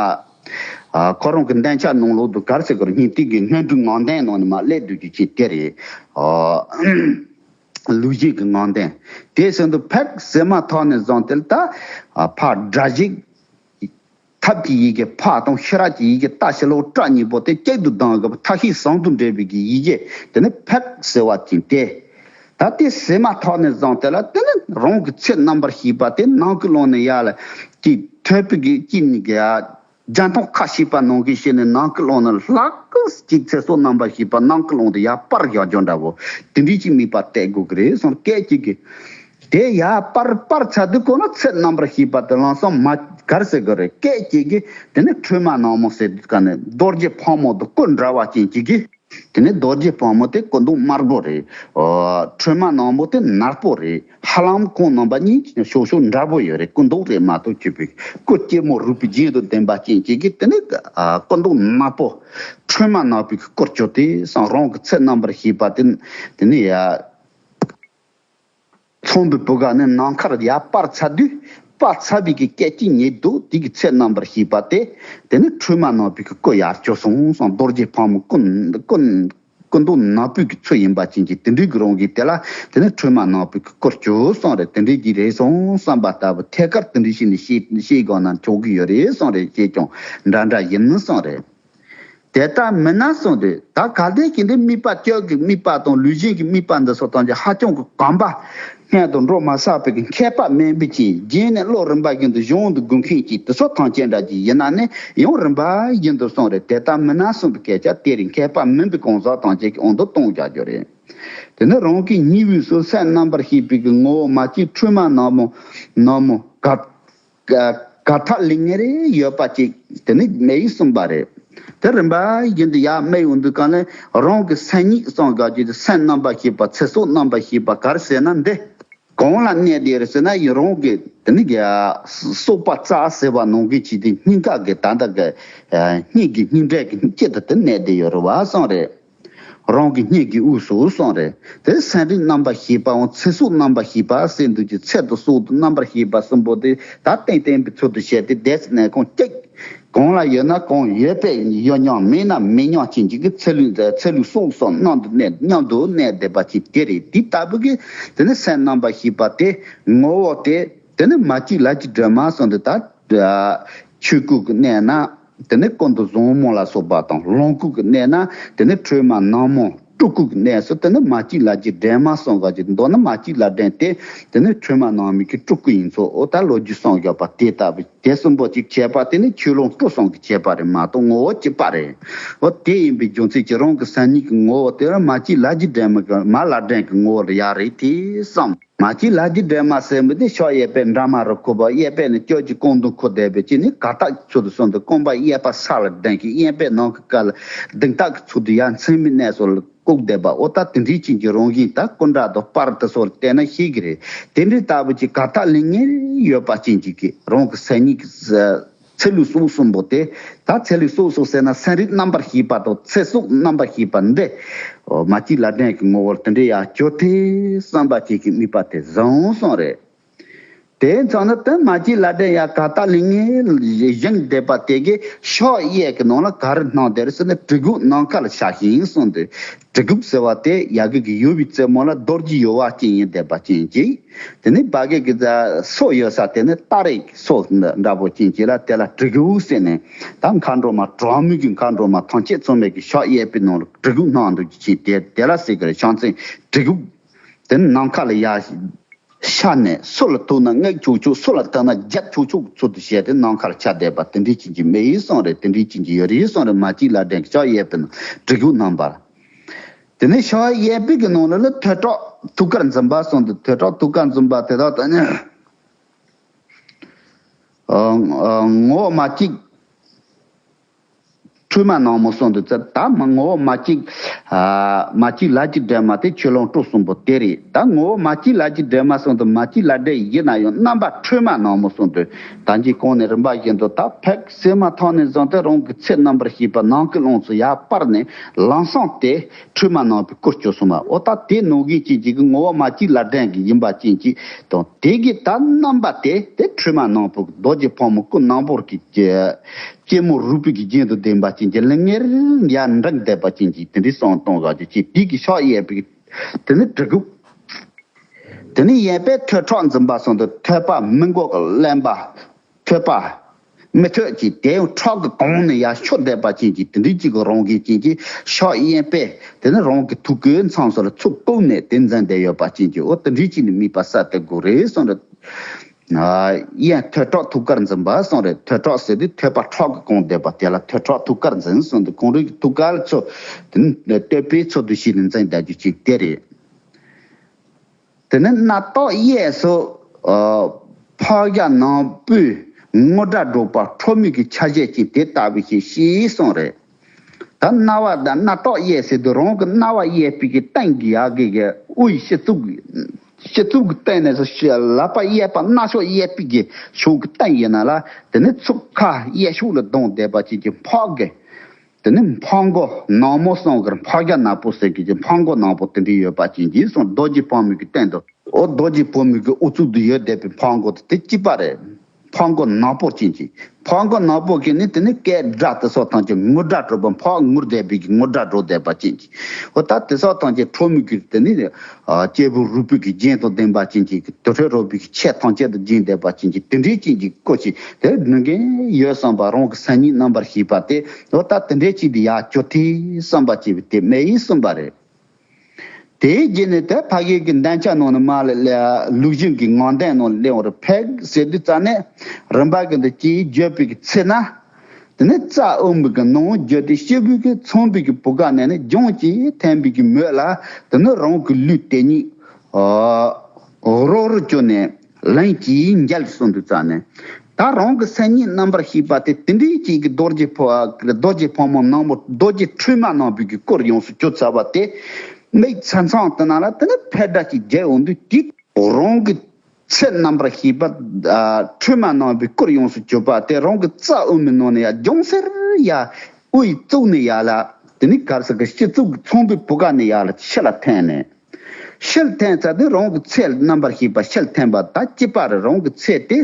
ཨ། ཁོ་རང་གི་འདོན་ཆ་ནང་ལོགས་དུ་ག་རེ་ཟེར་དགོས་རེད། སྙིང་ཐིག་གི་སྔོན་འགྲོའི་ངང་ལྡན་ནང་ནས་མར་སླེབས་སྡོད་རྒྱུ་ཅིག་དེ་རེད། ཨ། ལུས་སྦྱིན་གྱི་ངང་ལྡན། དེ་བཞིན་དུ་ཕེབས་ཟེར་མ་ཐག་ནས་བཟུང་སྟེ་ད། ཨ། ཕར་སྒྲ་ཞིག་ཐབས་ཀྱི་ཡི་གེ་ཕ་དང་ཤེས་རབ་ཀྱི་ཡི་གེ་ཏ་ཤི་ལོ་ཀྲ་གཉིས་པོ་དེ་གཅིག་ཏུ་བསྡམས་དགོས་པ་མཐའ་ཤིང་ཟུང་དུ་འབྲེལ་བའི་གི་ཡི་གེ་དེ་ནི་ཕེབས་ཟེར་བ་ཅིག་སྟེ། ད་དེ་ཟེར་མ་ཐག་ནས་བཟུང་སྟེ་ལ་དེ་ནི་རང་གི་ཚེ་རྣམ་པར་ཤེས་པ་དེ་ནམ་མཁའི་ཀློང་ནས་ཡར་ལ་ཀྱི་ཐོད་པའི་གི་ཀྱི་ནི་གི་ཡ། རྒྱན་མཐོང་ཁ་ཤེས་པ་ནང་གི་ཤེས་ནས་ནམ་མཁའི་ཀློང་ནས་ལྷག་གི་ཅིག་ཚེ་སྲོག་རྣམ་པར་ཤེས་པ་ནམ་མཁའི་ཀློང་དུ་ཡར་སྤར་བཞག་རྒྱུ་འདྲ་བོ་དེ་འདྲའི་ཅིག་དམིགས་པ་གཏད་དགོས་ཀྱི་རེད་གསུངས་སྐད་ཅིག་གི། དེ་ཡར་སྤར་སྤར་ཚར་དུས་ཁོ་ན་ཚེ་རྣམ་པར་ཤེས་པ་དེ་ལམ་སང་མ་གར་ཟེར་གི་རེད་སྐད་ཅིག་གི། དེ་ནི་ཁྲོས་མ་ནག་མོ་ཟེར་དུས་ཀ་ནས་རྡོ་རྗེ་ཕག་མོ་དང་སྐུ་འདྲ་བ་ཅན་ཅིག་གི། དེ་ནས་རྡོ་རྗེ་ཕག་མོ་དེ་སྐུ་མདོག་དམར་པོ་རེད། ཨོ། ཁྲོས་མ་ནག་མོ་དེ་ནག་པོ་རེད། ཧ་ལམ་ཁོང་རྣམ་པ་གཉིས་ཤོག་ཤོག་འདྲ་པོ་ཡོད་རེད། སྐུ་མདོག་རེད་མ་གཏོགས་ཁྱོད་པའི་སྐུ་སྐྱེད་མོས་རུས་པའི་རྒྱན་དུ་ལྡན་པ་ཅན་གཅིག་གིས་དེ་ནས་ཨ་སྐུ་མདོག་ནག་པོ་ཁྲོས་མ་ནག་པོའི་སྐུར་གྱུར་ཏེ་སང་རང་གི་ཚེ་རྣམ་པར་ཤེས་པ་དེ་དེ་ནས་ཡ། ཚོང་པའི་བུ་ག་ནི་ནམ་མཁར་ཡར་སྤར་ཚར་དུས་སྤར་ཚར་བའི་གི་སྐད་ཅིག་ཉིད་དུ་དེ་གི་ཚེ་རྣམ་པར་ཤེས་པ་དེ་དེ་ནི་ཁྲོས་མ་ནག་པོའི་གི་སྐུ་ཡར་གྱུར་སོང་སོང་། རྡོ་རྗེ་ཕག་མོ་སྐུ་སྐུ་སྐུ་མདོག་ནག་པོའི་གི་ཚུལ་ཡིན་པ་ཅན་གྱི་དེ་འདྲའི་གི་རང་གི་དེ་ལ་དེ་ནི་ཁྲོས་མ་ནག་པོའི་གི་སྐུར་གྱུར་སོང་རེད། དེ་འདྲའི་གི་རེད་སོང་བསམ་པ་ལྟ་བུ་ཐད་ཀར་དེ་འདྲའི་ཞིག་ནི་ཤེས་ཤེས་དགོས་ན་ཆོག་གི་ཡོད་རེད་སོང་རེད། ཅེས་ཀྱང་འདྲ་འདྲ་ཡིན་སོང་རེད། དེ་ལྟ་མིན་ན་གསུངས་ཏེ། ད་གལ་ཏེ་ཁྱེད་འདི་དམིགས་པ་སྤྱོད་ཀྱི་དམིགས་པ་དང་ལུས་གཞན་གྱི་དམིགས་པ་འདི་སོགས་དང་ཀྱང་ཧ་ཅང་གི་གོམས་པ་སྔོན་དུ་འགྲོ་མ་བསགས་པའི་མཁས་པ་མིན་པའི་ཕྱིར། རྗེས་ནས་བློ་རིམ་པ་བཞིན་དུ་གཞུང་དུ་དགོས་མཁན་གྱི་དེ་སོགས་ཐམས་ཅད་འདྲ་ཅིག་ཡིན་ན་ནི་ཡང་རིམ་པ་བཞིན་དུ་གསུངས་རེད། དེ་ལྟ་མིན་ན་གསུངས་པའི་སྐད་ཆ་དེ་རིགས་མཁས་པ་མིན་པའི་གང་ཟག་ཐམས་ཅད་ཀྱི་དབང་དུ་གཏོང་བྱ་རྒྱུ་རེད། དེ་ནི་རང་གི་ཉེ་བའི་སོ་སོའི་རྣམ་པར་ཤེས་པའི་གི་ངོ་བོ་མ་སྐྱེས་ཁྲོས་མ་ནག་མོ་ནག་མོ་ག་ག་ཐག་ལེ་ངེ་རེ་ཡོད་པ་ཅིག་དེ་ནི་མེ་ཡིས་གསུངས་པ་རེད། དེ་རིམ་པ་བཞིན་དུ་ཡར་སྨྲས་ཡོང་དུས་གང་ལས་རང་གི་སེམས་ཉིད་གསུངས་དགོས་ཀྱི་སེམས་རྣམ་པར་ཤེས་པ་ཚེ་སྲོག་རྣམ་པར་ཤེས་པ་ག་རེ་ཟེར་ན་འདི། གང་ལ་གནས་བསྡད་རེད་ཟེར་ན་ཡིན་རང་གི་དེ་ནི་གི་སྲོག་པ་རྩ་ཟེར་བ་ནང་གི་ཆེད་དུ་སྙིང་ག་གི་ད་ལྟ་གི་སྙིང་གི་སྙིང་འབྲས་ཀྱི་དཀྱིལ་དུ་དེ་གནས་བསྡད་ཡོད་རེད་བ་གསུངས་རེད། རང་གི་སྙིང་གི་དབུས་སུ་གསུངས་རེད། དེ་སེམས་རིག་རྣམ་པར་ཤེས་པའང་ཚེ་སྲོག་རྣམ་པར་ཤེས་པ་ཟེར་འདུག་ཀྱི་ཚེ་དང་སྲོག་དང་རྣམ་པར་ཤེས་པ་གསུམ་པོ་དེ་ད་ཏན་ཏན་པའི་ཚུལ་དུ་བྱས་ཏེ་བསྡད་ནས་ཁོང་གཅིག་གང་ལ་ཡོད་ན་གང་ཡོད་པས་ཡོད་མྱོང་མེད་ན་མེད་མྱོང་ཅན་གཅིག་གི་ཚེ་ལུས་ཚེ་ལུས་སྲོག་སོགས་རྣམས་དུ་གནས་མཉམ་དུ་གནས་བསྡད་པ་ཅིག་དེ་རེད། དེ་ལྟ་བུ་གི་དེ་ནི་སེམས་རྣམ་པར་ཤེས་པ་དེ་ངོ་བོ་དེ་དེ་ནི་མ་སྐྱེས་ལས་ཀྱི་སྒྲོན་མ་གསུངས་འདུག་ད། ཆོས་སྐུ་གི་གནས་ན་དེ་ནི་ཀུན་ཏུ་བཟང་མོ་ལ་སོགས་པ་དང་། ལོངས་སྐུ་གི་གནས་ན་དེ་ནི་ཁྲོས་མ་ནག་མོ་སྤྲུལ་སྐུ་གི་གནས་སུ་དེ་ནི་མ་སྐྱེས་ལས་ཀྱི་སྒྲོན་མ་གསུངས་པ་ཅིག་མདོར་ན་མ་སྐྱེས་ལས་སྒྲོན་དེ་དེ་ནི་ཁྲོས་མ་ནག་མོའི་གི་སྤྲུལ་སྐུ་ཡིན་ཚུལ། འོ་ད་ལོ་རྒྱུས་གསུངས་ཡོད་པ་དེ་ལྟ་བུ་དེ་གསུམ་པོ་ཅིག་བྱས་པ་དེ་ནི་ཆོས་ལོངས་སྤྲུལ་གསུམ་གྱིས་བྱས་པ་རེད་མ་གཏོགས་ངོ་བོ་གཅིག་པ་རེད། འོ་དེ་ཡིན་པའི་རྒྱུ་མཚན་གྱིས་རང་གི་སེམས་ཉིད་ཀྱི་ངོ་བོ་དེ་ལ་མ་སྐྱེས་ལས་ཀྱི་སྒྲོན་མ་གི་མ་ལས་སྒྲོན་གྱི་ངོ་བོ་ལ་ཡ་རེད་དེ་བསམ། མ་སྐྱེས་ལས་ཀྱི་སྒྲོན་མ་ཟེར་མི་དེ་ཕྱག་གཡས་པས་འདྲ་མ་རུ་ཁུག་པ། གཡས་པས་ནི་སྐྱོད་ཀྱི་རྐང་དུང་ཁུག་བསྡད་པའི་ཅི་ནི་གར་སྟེགས་ཚུལ་དུ་སོང་དུ་རྐང་པ་གཡས་པ་ས་ལ་ལྡིང་གི་གཡོན་པས་ནམ་མཁའི་སྐར་ལ་ལྡིང་སྟེགས་ཀྱི་ཚུལ་དུ་ཡར་མཚན་མོའི་གནས་སུ་བཀུག་བསྡད་པ། འོ་ད་དེ་འདྲའི་ཅན་གྱི་རང་བཞིན་ད་སྐུ་འདྲ་དང་པར་དུ་སོགས་བལྟས་ན་ཤེས་ཀྱི་རེད། དེ་འདྲའི་ལྟ་བུ་ཅིག་གར་སྟེགས་ལས་ངེས་ཡོད་པ་ཅན་གྱི་གི་རང་གི་སེམས་ཉིད་ཀྱི་ཚེ་ལུས་སྲོག་གསུམ་པོ་དེ། ད་ཚེ་ལུས་སྲོག་གསུམ་ཟེར་ན་སེམས་རིག་རྣམ་པར་ཤེས་པ་དང་ཚེ་སྲོག་རྣམ་པར་ཤེས་པ་འདི། མ་སྐྱེས་ལས་སྒྲོན་གྱི་ངོ་བོར་དེ་འདྲའི་ཡང་གྱུར་ཏེ་བསམ་པ་ཅིག་གི་དམིགས་པ་དེ་བཟང་སོང་རེད། དེ་ཙམ་ན་དེ་མ་སྐྱེས་ལས་སྒྲོན་ཡང་གར་སྟེགས་ལས་ངེས་བཞེངས་བསྡད་པ་དེ་གི་ཕྱག་གཡས་ཀྱི་ནང་ལ་ག་རེ་སྣང་བསྡད་རེད་ཟེར་ན་གྲི་གུག་ནམ་མཁའ་ལ་ཤར་བཞིན་གསུངས་ཏེ། གྲི་གུག་ཟེར་བ་དེ་ཡ་གི་གི་ཡོལ་བའི་རྩེ་མོ་ལ་རྡོ་རྗེ་ཡོལ་བ་ཅན་ཡིན་བསྡད་པ་ཅན་གྱི། དེ་ནས་བ་གི་གི་སོ་ཡོད་ས་དེ་ནི་སྟ་རེ་སོ་འདྲ་པོ་ཅན་གྱི་ལ་དེ་ལ་གྲི་གུག་ཟེར་ནས། ད་མཁའ་འགྲོ་མ་གྲངས་མེད་ཀྱི་མཁའ་འགྲོ་མ་ཐམས་ཅད་ཚང་མས་ཀྱི་ཕྱག་གཡས་པའི་ནང་ལ་གྲི་གུག་སྣང་འདུག་ཅིང་དེ་དེ་ལ་ཟེར་གི་རེད། ཕྱག་མཚན་གྲི་གུག་དེ་ནི་ནམ་མཁའ་ལ་ཡར་ཤར་ནས་སོ་ལ་ཐུག་ན་མངག་ཆོག་ཆོག་སོ་ལ་ཐུག་ན་རྒྱབ་ཆོག་ཆོག་ཚུལ་དུ་བྱས་ཏེ་ནམ་མཁའ་ལ་ཆགས་བསྡད་པ་དེ་འདྲའི་ཅན་གྱི་མེ་ཡིས་སོང་རེད། དེ་འདྲའི་ཅན་གྱི་ཡོད་རེད་སོང་རེད། མ་སྐྱེས་ལས་སྒྲོན་གྱི་ཕྱག་གཡས་པའི་ནང་གྲི་གུག་སྣང་བ། དེ་ནས་ཕྱག་གཡས་པའི་གི་ནང་ལ་ལ་ཐོད་ཁྲག་ཐུགས་ཀར་འཛིན་པ་གསུངས་འདུག་ཐོད་ཁྲག་ཐུགས་ཀར་འཛིན་པ་དེ་དག་ད་ནི། ཨ་ཨ་ངོ་བོ་མ་སྐྱེས་ཁྲོས་མ་ནག་མོ་གསུངས་འདུག་ད་མ་ངོ་བོ་མ་སྐྱེས་ཨ་མ་སྐྱེས་ལས་ཀྱི་སྒྲོན་མ་དེ་ཆོས་ལོངས་སྤྲུལ་གསུམ་པོ་དེ་རེད། ད་ངོ་བོ་མ་སྐྱེས་ལས་ཀྱི་སྒྲོན་མ་གསུངས་འདུག་མ་སྐྱེས་ལས་སྒྲོན་ཡིན་ན་ཡང་རྣམ་པ་ཁྲོས་མ་ནག་མོ་གསུངས་འདུག་ད་འཇིག་གོང་ནས་རིམ་པ་བཞིན་དུ་ད་ཕེབས་སེ་མ་ཐག་ནས་བཟུང་སྟེ་རང་གི་ཚེ་རྣམ་པར་ཤེས་པ་ནམ་མཁའི་ཀློང་དུ་ཡར་སྤར་ནས་ལམ་སང་དེ་ཁྲོས་མ་ནག་པོའི་སྐུར་གྱུར་སོང་བ། འོ་ད་དེ་ནང་བཞིན་ཅན་གཅིག་གི་ངོ་བོ་མ་སྐྱེས་ལས་སྒྲོན་གྱི་ཡིན་པ་ཅན་གཅིག་དང་། དེ་གི་ད་རྣམ་པ་དེ་དེ་ཁྲོས་མ་ནག་པོ་གི་རྡོ་རྗེ་ཕག་མོ་སྐུ་ནག་པོ་གི་སྐྱེད་མོས་རུས་པའི་གི་རྒྱན་དུ་ལྡན་པ་ཅན་གྱི་ལས་ངེས་ཡར་འགྲེང་བསྡད་པ་ཅན་གྱི་དེ་འདྲའི་གསུང་གཏོང་ག་ཅིག་ཅིག་དེ་གི་ཕྱག་གཡས་པའི་དེ་ནི་གྲི་གུག་དེ་ནས་གཡས་པས་ཐོད་ཁྲག་འཛིན་པ་གསུངས་འདུག་ཐོད་པ་མི་མགོ་གི་རློན་པ། ཐོད་པ་མི་ཐོད་ཀྱི་དེ་ཡང་ཁྲག་གི་གོང་ནས་ཡར་ཤོར་བསྡད་པ་ཅན་གྱི་དེ་འདྲའི་གཅིག་གི་རང་བཞིན་ཅན་གྱི་ཕྱག་གཡས་པས་དེ་ནི་རང་གི་ཐུགས་ཀའི་མཚམས་སུ་ལ་ཚུར་བཀུག་ནས་དེ་འཛིན་བསྡད་ཡོད་པ་ཅན་གྱི། འོ་དེ་འདྲའི་གཅིག་ནི་དམིགས་པ་གསལ་དུ་དགོས་རེད་གསུངས་རེད། ཨ་གཡས་ཐོད་ཁྲག་ཐུགས་ཀར་འཛིན་པ་གསུངས་རེད། ཐོད་ཁྲག་ཟེར་དུས་ཐོད་པ་ཁྲག་གི་གོང་བསྡད་པ་དེ་ལ་ཐོད་ཁྲག་ཐུགས་ཀར་འཛིན་གསུངས་འདུག་ཁོང་རང་གི་ཐུགས་ཀ་ལ་ཚུར་དེ་ནི་བསྟོད་པའི་ཚུལ་དུ་བྱས་ནས་འཛིན་བསྡད་རྒྱུ་ཅིག་དེ་རེད། དེ་ནས་སྣ་ཐག་གཡས་སུ་ཨ་ཕག་རྒྱ་ནག་པོའི་ངུར་སྒྲ་སྒྲོག་པ་ཁྲོ་མོའི་གི་ཆ་བྱད་ཅིག་དེ་ལྟ་བུ་ཞིག་ཤེས་གསུངས་རེད། ད་རྣ་བ་དང་སྣ་ཏོག་གཡས་ཟེར་དུས་རང་གི་རྣ་བ་གཡས་པའི་གི་སྟེང་གི་ཡ་གི་གི་དབུའི་སྤྱི་གཙུག་གི་སྤྱི་གཙུག་གི་སྟེང་ནས་སུ་ལག་པ་གཡས་པ་སྣ་ཕྱོགས་གཡས་པའི་གི་ཕྱོགས་ཀྱི་སྟེང་ཡིན་ན་ལ། དེ་ནི་ཚུགས་ཁ་གཡས་ཕྱོགས་ལ་ལྡང་བསྡད་པ་ཅིག་གི་འཕགས་གི། དེ་ནི་འཕགས་མགོ་ནག་མོ་གསུང་གི་འཕགས་རྒྱ་ནག་པོ་ཟེར་གི་གི་འཕགས་མགོ་ནག་པོ་དེ་འདྲ་ཡོད་པ་ཅན་གྱི་གསུང་རྡོ་རྗེ་ཕག་མོའི་གི་སྟེང་དུ། འོ་རྡོ་རྗེ་ཕག་མོའི་གི་དབུ་གཙུག་ཏུ་ཡོད་བསྡད་པའི་འཕགས་མགོ་དེ་གཅིག་པ་རེད། འཕགས་མགོ་ནག་པོ་ཅན་གྱི། འཕགས་མགོ་ནག་པོ་གི་ནི་དེ་ནི་སྐད་སྒྲ་དེ་སོགས་ཐམས་ཅད་ངུར་སྒྲ་སྒྲོག་པ་འཕགས་ངུར་བསྡད་པའི་གི་ངུར་སྒྲ་སྒྲོག་བསྡད་པ་ཅན་གྱི། འོ་ད་དེ་སོགས་ཐམས་ཅད་ཁྲོ་མོའི་གི་དེ་ནི། ཨ་སྐྱེས་བུ་རིག་པའི་གི་རྒྱན་དང་ལྡན་པ་ཅན་གྱི་དུར་ཁྲོད་རོལ་པའི་གི་ཆས་ཐམས་ཅད་དང་བརྒྱན་བསྡད་པ་ཅན་གྱི་དེ་འདྲའི་ཅན་གྱི་སྐུ་ཞིག་དེ་ནི་གན་ཡོད་བསམ་པ་རང་གི་སེམས་ཉིད་རྣམ་པར་ཤེས་པ་དེ། འོ་ད་དེ་འདྲའི་ཅིག་དེ་ཡར་གྱུར་ཏེ་བསམ་པ་ཅིག་དེ་མེད་ཡིན་གསུངས་པ་རེད། དེའི་རྗེས་ནས་དེ་ཕ་གི་གི་འདན་ཆ་ནང་ནས་མར་ལ་ལུགས་བཞིན་གྱི་ངང་འདོན་ནང་སླེབས་པར་ཕེབས་ཟེར་དུས་ཙ་ནས་རིམ་པ་གི་འདི་ཅིག་བརྗོད་པའི་གི་ཚེ་ན། དེ་ནས་རྩ་དབུ་མའི་གི་ནང་བརྗོད་དེ་སྐྱེས་བུ་གི་ཚངས་པའི་གི་བུ་ག་ནས་ནི་ལྗོངས་ཀྱི་འཐོན་པའི་གི་མོད་ལ། དེ་ནི་རང་གི་ལུས་དེ་ཉིད་རོ་རུ་གྱུར་ནས་ལན་གྱིས་མཇལ་གསུངས་དུས་ཙ་ནས། ད་རང་གི་སེམས་ཉིད་རྣམ་པར་ཤེས་པ་དེ་དེ་འདྲའི་ཅིག་གི་རྡོ་རྗེ་ཕོ་རྡོ་རྗེ་ཕག་མོ་ནག་མོ་རྡོ་རྗེ་ཁྲོས་མ་ནག་པོའི་གི་སྐུར་ཡོངས་སུ་གྱུར་ཚར་བ་དེ། མིག་ཚ་ཚང་དེ་ན་ལ་དེ་ནི་ཕེབས་སྒྲ་ཅིག་རྒྱག་འོང་དུས་དེ་རང་གི་ཚེ་རྣམ་པར་ཤེས་པ་ཁྲོས་མ་ནག་པོའི་སྐུར་ཡོངས་སུ་གྱུར་པ་དེ་རང་གི་རྩ་དབུ་མའི་ནང་ནས་ཡར་ལྗོངས་གསེར་ཡར་དབུའི་གཙུག་ནས་ཡར་ལ། དེ་ནི་གར་ས་གི་སྤྱི་གཙུག་ཚངས་པའི་བུ་ག་ནས་ཡར་ལ་ཕྱི་ལ་འཐོན་ནས། ཕྱིར་འཐེན་ཚར་དུས་རང་གི་ཚེ་རྣམ་པར་ཤེས་པ་ཕྱིར་འཐེན་པ་ད་གཅིག་པ་རེད། རང་གི་ཚེ་དེ་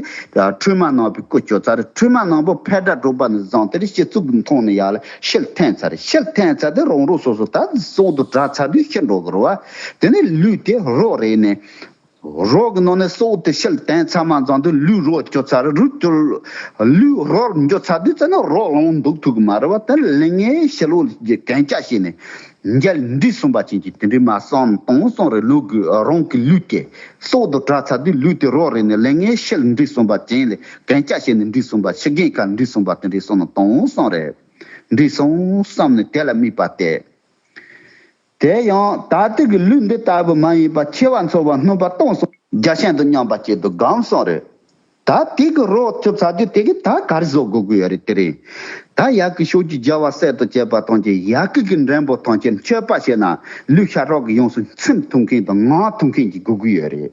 ཁྲོས་མ་ནག་པོའི་སྐུ་གྱུར་ཚར་རེད། ཁྲོས་མ་ནག་པོ་ཕེབས་སྒྲ་སྒྲོག་པ་ནས་བཟུང་སྟེ་སྤྱི་གཙུག་གི་མཐོང་ནས་ཡར་ལ་ཕྱིར་འཐེན་ཚར་རེད། ཕྱིར་འཐེན་ཚར་དུས་རང་རང་སོ་སོ་ད་སྲོག་ཏུ་གྲགས་ཚར་དུས་ཤི་འགྲོ་གི་རེད་བ། དེ་ནས་ལུས་དེ་རོ་རེད་ནས། རོ་གི་ནང་ནས་སྲོག་དེ་ཕྱིར་འཐེན་ཚར་མ་ཙམ་དུ་ལུས་རོ་གྱུར་ཚར་རེད། རུས་གྱུར་ལུས་རོར་འགྱུར་ཚར་དུས་ཙ་ན་རོ་ལངས་འདུག་ཐུབ་གི་མ་རེད་བ། དེ་ལས་ངན་ཕྱི་ལོགས་ཀྱི་གན་རྒྱ་བྱས་ནས། མཇལ་འདི་གསུངས་པ་ཅན་གྱི་དེ་འདྲའི་མ་བསམ་གཏོང་གསུངས་རེད། ལུས་ཀྱི་རང་གི་ལུས་དེ་སྲོག་ཏུ་གྲགས་ཚར་དུས་ལུས་དེ་རོ་རེད་ནས་ལས་ངན་ཕྱིར་འདི་གསུངས་པ་ཅན་ལས་གན་རྒྱ་བྱས་ནས་འདི་གསུངས་པ་ཕྱི་རྒྱན་ཁ་འདི་གསུངས་པ་དེ་འདྲའི་གསུངས་ན་གཏོང་གསུངས་རེད། འདི་གསུངས་བསམ་ནས་དེ་ལ་དམིགས་པ་སྟེ། དེ་ཡང་ད་ལྟའི་གི་ལུས་འདི་ལྟ་བུ་མ་ཡིན་པ་འཆི་བ་འཚོ་བ་སྣོན་པ་གཏོང་གསུངས། རྒྱ་ཆེན་དུ་མཉམ་པ་ཅན་དུ་སྒོམ་གསུངས་རེད། ད་དེ་གི་རོ་ཐུབ་ཚར་དུས་དེ་གི་ད་ག་རེ་བཟོ་དགོས་ཀྱི་ཡོད་རེད། དེ་རིང་ད་ཡ་གི་ཕྱོགས་ཀྱི་རྒྱལ་བ་སྲས་དང་བཅས་པ་ཐམས་ཅད་ཡ་གི་གི་འགྲེང་བུ་ཐམས་ཅད་མཆོད་པ་བྱས་ན་ལུས་ཤ་ཁྲག་གི་ཡོངས་སུ་ཚིམ་ཐུབ་མཁན་དང་ངང་ཐུབ་མཁན་གྱི་དགོས་ཀྱི་ཡོད་རེད།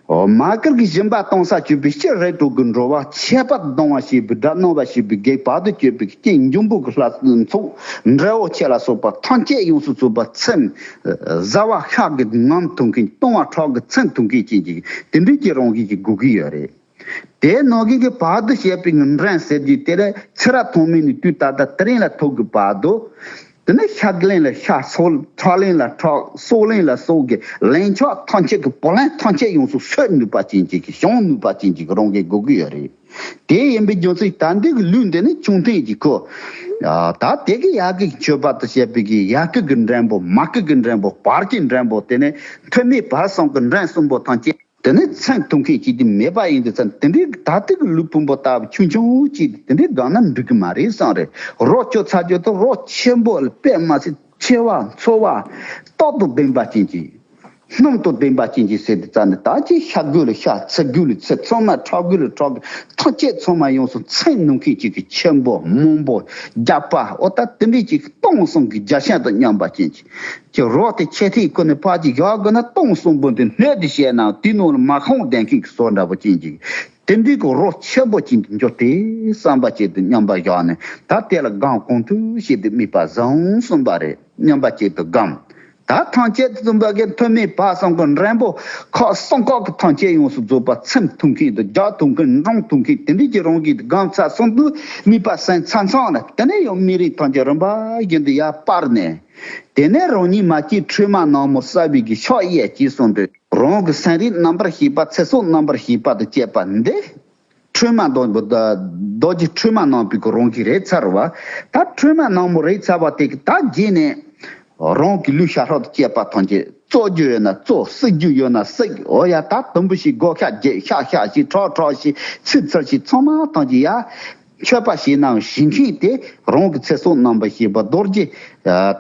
འོ་མ་ཀིར་གྱི་སྦྱིན་པ་གཏོང་ས་གྱུར་པའི་སྤྱིར་རེ་དྲུག་གི་འགྲོ་བ་ཁྱད་པར་ལྡང་བ་ཞེས་པའི་དགྲ་རྣམ་པ་ཞེས་པའི་གེགས་བར་དུ་གཅོད་པའི་རྐྱེན་འབྱུང་པོ་གི་ལྷ་ཚོགས་འབྲས་བུ་ཆེ་ལ་སོགས་པ་ཐམས་ཅད་ཡོངས་སུ་རྫོགས་པ་ཚིམ། བཟའ་བ་ཤ་གི་ངམ་ཐུབ་མཁན། བཏུང་བ་ཁྲག་གི་ཚིམ་ཐུབ་མཁན་ཅན་གྱི་དེ་འདྲའི་གི་རང་བཞིན་གྱི་དགོས་ཀྱི་ཡོད་རེད། དེའི་ནང་གི་གི་བར་དུ་བཤད་པའི་འགྲན་ཟེར་རྒྱུ་དེ་ལས་ཚེ་རབས་ཐོག་མའི་ནས་དུས་ད་ལྟ་དེ་རིང་ལ་ཐུག་གི་བར་དུ། དེ་ནས་ཤ་གི་ལན་ལ་ཤ། སོགས་ཁྲག་ལན་ལ་ཁྲག། སྲོག་ལན་ལ་སྲོག་གི་ལན་ཆགས་ཐམས་ཅད་ཀྱི་བུ་ལོན་ཐམས་ཅད་ཡོངས་སུ་སོད་ནུས་པ་ཅན་གྱི་གི་བྱང་ནུས་པ་ཅན་གྱི་གི་རང་གི་དགོས་ཀྱི་ཡོད་རེད། དེ་ཡིན་པའི་རྒྱུ་མཚན་ད་འདི་གི་ལུས་འདི་ནི་བཅོམ་ལྡན་གྱི་ཁོ། ད་དེ་གི་ཡ་གི་མཆོད་པ་དུ་བྱས་པའི་གི་ཡ་གི་གི་འགྲེང་བུ། མ་གི་གི་འགྲེང་བུ། བར་གྱི་འགྲེང་བུ། དེ་ནས་ཐོན་མིའི་བར་གསུམ་གི་འགྲེང་གསུམ་པོ་ཐམས་ཅད། དེ་ནི་ཚིམ་ཐུབ་མཁན་ཅིག་དེ་མེད་པ་ཡིན་དུས་ཙང་དེ་འདྲའི་ད་ལྟའི་གི་ལུས་ཕུང་པོ་ལྟ་བུ་ཆུང་ཆུང་ཅིག་དེ་འདྲའི་སྒང་ན་འགྲིག་གི་མ་རེད་བསམ་རེད། རོ་བཅོ་ཚར་རྒྱུ་དང་རོ་ཆེན་པོ་ལ་དཔེ་མ་སྲིད་ཆེ་བ་འཚོ་བ་སྟོབས་དང་ལྡན་པ་ཅན་གྱི། སྣུམ་དང་ལྡན་པ་ཅན་གྱི་ཟེར་དུས་ཙང་ནི་ད་ཅི་ཤ་དགོས་ལ་ཤ། ཚི་དགོས་ལ་ཚི། ཚང་མ་ཁྲག་དགོས་ལ་ཁྲག་གི་ཐམས་ཅད་ཚང་མ་ཡོངས་སུ་ཚིམ་ནུས་མཁན་ཅིག་གི་ཆེན་པོ་མང་པོ་རྒྱགས་པ། འོ་ད་དེ་འདྲའི་ཅིག་སྟོང་གསུམ་གྱི་རྒྱ་ཤན་དང་མཉམ་པ་ཅན་གྱི། ཀྱི་རོ་དེ་ཆེ་ཐིག་ཀུན་ནས་ཕར་གྱི་ཡག་དགོས་ན་སྟོང་གསུམ་པོ་འདི་སྣོད་དུ་བཤད་ན་དེའི་ནང་ལ་མ་ཁོང་ལྡན་མཁན་གྱི་བཟོ་འདྲ་པོ་ཅན་གྱི། དེ་འདྲའི་གི་རོ་ཆེན་པོ་ཅན་དུ་འགྱུར་ཏེ་བསམ་པ་ཅན་དུ་མཉམ་པ་བཞག་ནས་ད་དེ་ལ་སྒོམ་གང་ཐུབ་བྱས་ཏེ་དམིགས་པ་བཟང་གསུངས་པ་རེད། མཉམ་པ་ཅན་དུ་སྒོམ། ད་ཐམས་ཅད་དུ་བསྟུན་པ་གི་ཐོན་མིའི་བར་གསུམ་གི་འགྲེང་བུ་ཁག་གསུམ་ཁག་གི་ཐམས་ཅད་ཡོངས་སུ་རྫོགས་པ་ཚིམ་ཐུབ་མཁན་དང་རྒྱགས་ཐུབ་མཁན། འགྲངས་ཐུབ་མཁན་དེ་འདྲའི་གི་རང་གི་སྒོམ་ཚར་སོང་དུས་དམིགས་པ་སེམས་ཚང་ཚང་ལ་དེ་ནས་ཡང་དམིགས་རིམ་ཐམས་ཅད་རིམ་པ་བཞིན་དུ་ཡར་སྤར་ནས། དེ་ནས་རང་ཉིད་མ་སྐྱེས་ཁྲོས་མ་ནག་མོ་གསལ་བའི་གི་ཕྱག་གཡས་ཀྱིས་གསུངས་ཏེ། རང་གི་སེམས་རིག་རྣམ་པར་ཤེས་པ། ཚེ་སྲོག་རྣམ་པར་ཤེས་པ་དང་བཅས་པ་འདི། ཁྲོས་མ་ནག་མོ། རྡོ་རྗེ་ཁྲོས་མ་ནག་པོའི་གི་རང་བཞིན་རེད་ཚར་བ། ད་ཁྲོས་མ་ནག་མོ་རེད་ཚར་བ་དེ་གི་ད་རྗེས་ནས། རང་གི་ལུས་ཤ་ཁྲག་དང་བཅས་པ་ཐམས་ཅད་བཙོ་རྒྱུ་ཡོད་ན་བཙོ། བསྲེག་རྒྱུ་ཡོད་ན་བསྲེག། འོ་ཡ་ད་དུམ་བུ་ཞིག་སྒོ་ཤ་བརྒྱབ། ཤ་ཤ་ཞིག་ཁྲག་ཁྲག་ཞིག་ཚིལ་ཚིལ་ཞིག་ཚང་མ་ཐམས་ཅད་ཡ། མཆོད་པ་བྱས་ནའང་བྱེད་མཁན་དེ་རང་གི་ཚེ་སྲོག་རྣམ་པར་ཤེས་པ་རྡོ་རྗེ།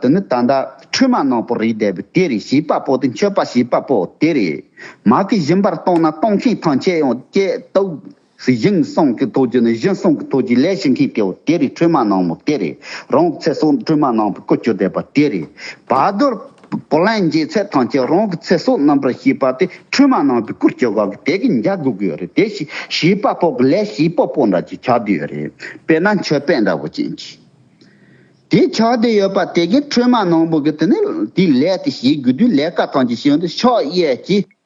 དེ་ནི་ད་ལྟ་ཁྲོས་མ་ནག་པོ་རེད་བསྡད་པའི་དེ་རེད། བྱེད་པ་པོ་དེ་མཆོད་པ་བྱེད་པ་པོ་དེ་རེད། མ་གི་སྦྱིན་པར་གཏོང་ན་གཏོང་མཁན་ཐམས་ཅད་ཡང་སྐྱེ་སྟོབས་ ཞིང་གསུམ་གྱི་ཐོག་གི་ནི་གཞི་གསུམ་གྱི་ཐོག་གི་ལས་བྱེད་མཁན་དེའོ་དེ་རེད། ཁྲོས་མ་ནག་མོ་དེ་རེད། རང་གི་ཚེ་སྲོག་ཁྲོས་མ་ནག་པོའི་སྐུར་གྱུར་བསྡད་པ་དེ་རེད། བར་དོར་པོ་ལན་འཇལ་ཚད་ཐམས་ཅད་རང་གི་ཚེ་སྲོག་རྣམ་པར་ཤེས་པ་དེ་ཁྲོས་མ་ནག་པོའི་སྐུར་གྱུར་བ་གི་དེ་གི་འཇལ་དགོས་ཀྱི་ཡོད་རེད། དེ་བྱེད་བྱེད་པ་པོ་གི་ལས་བྱེད་པ་པོ་འདྲ་ཅིག་ཆགས་བསྡད་ཡོད་རེད། དཔེར་ན་མཆོད་དཔོན་འདྲ་བོ་ཅན་གྱི། དེ་ཆགས་བསྡད་ཡོད་པ་དེ་གི་ཁྲོས་མ་ནག་པོ་གི་དེ་ནི་དེའི་ལས་དེ་བྱེད་དགོས་དུས་ལས་ཀ་ཐམས་ཅད་བྱེད་ཡོང་དུས་ཕྱག་གཡས་ཀྱིས་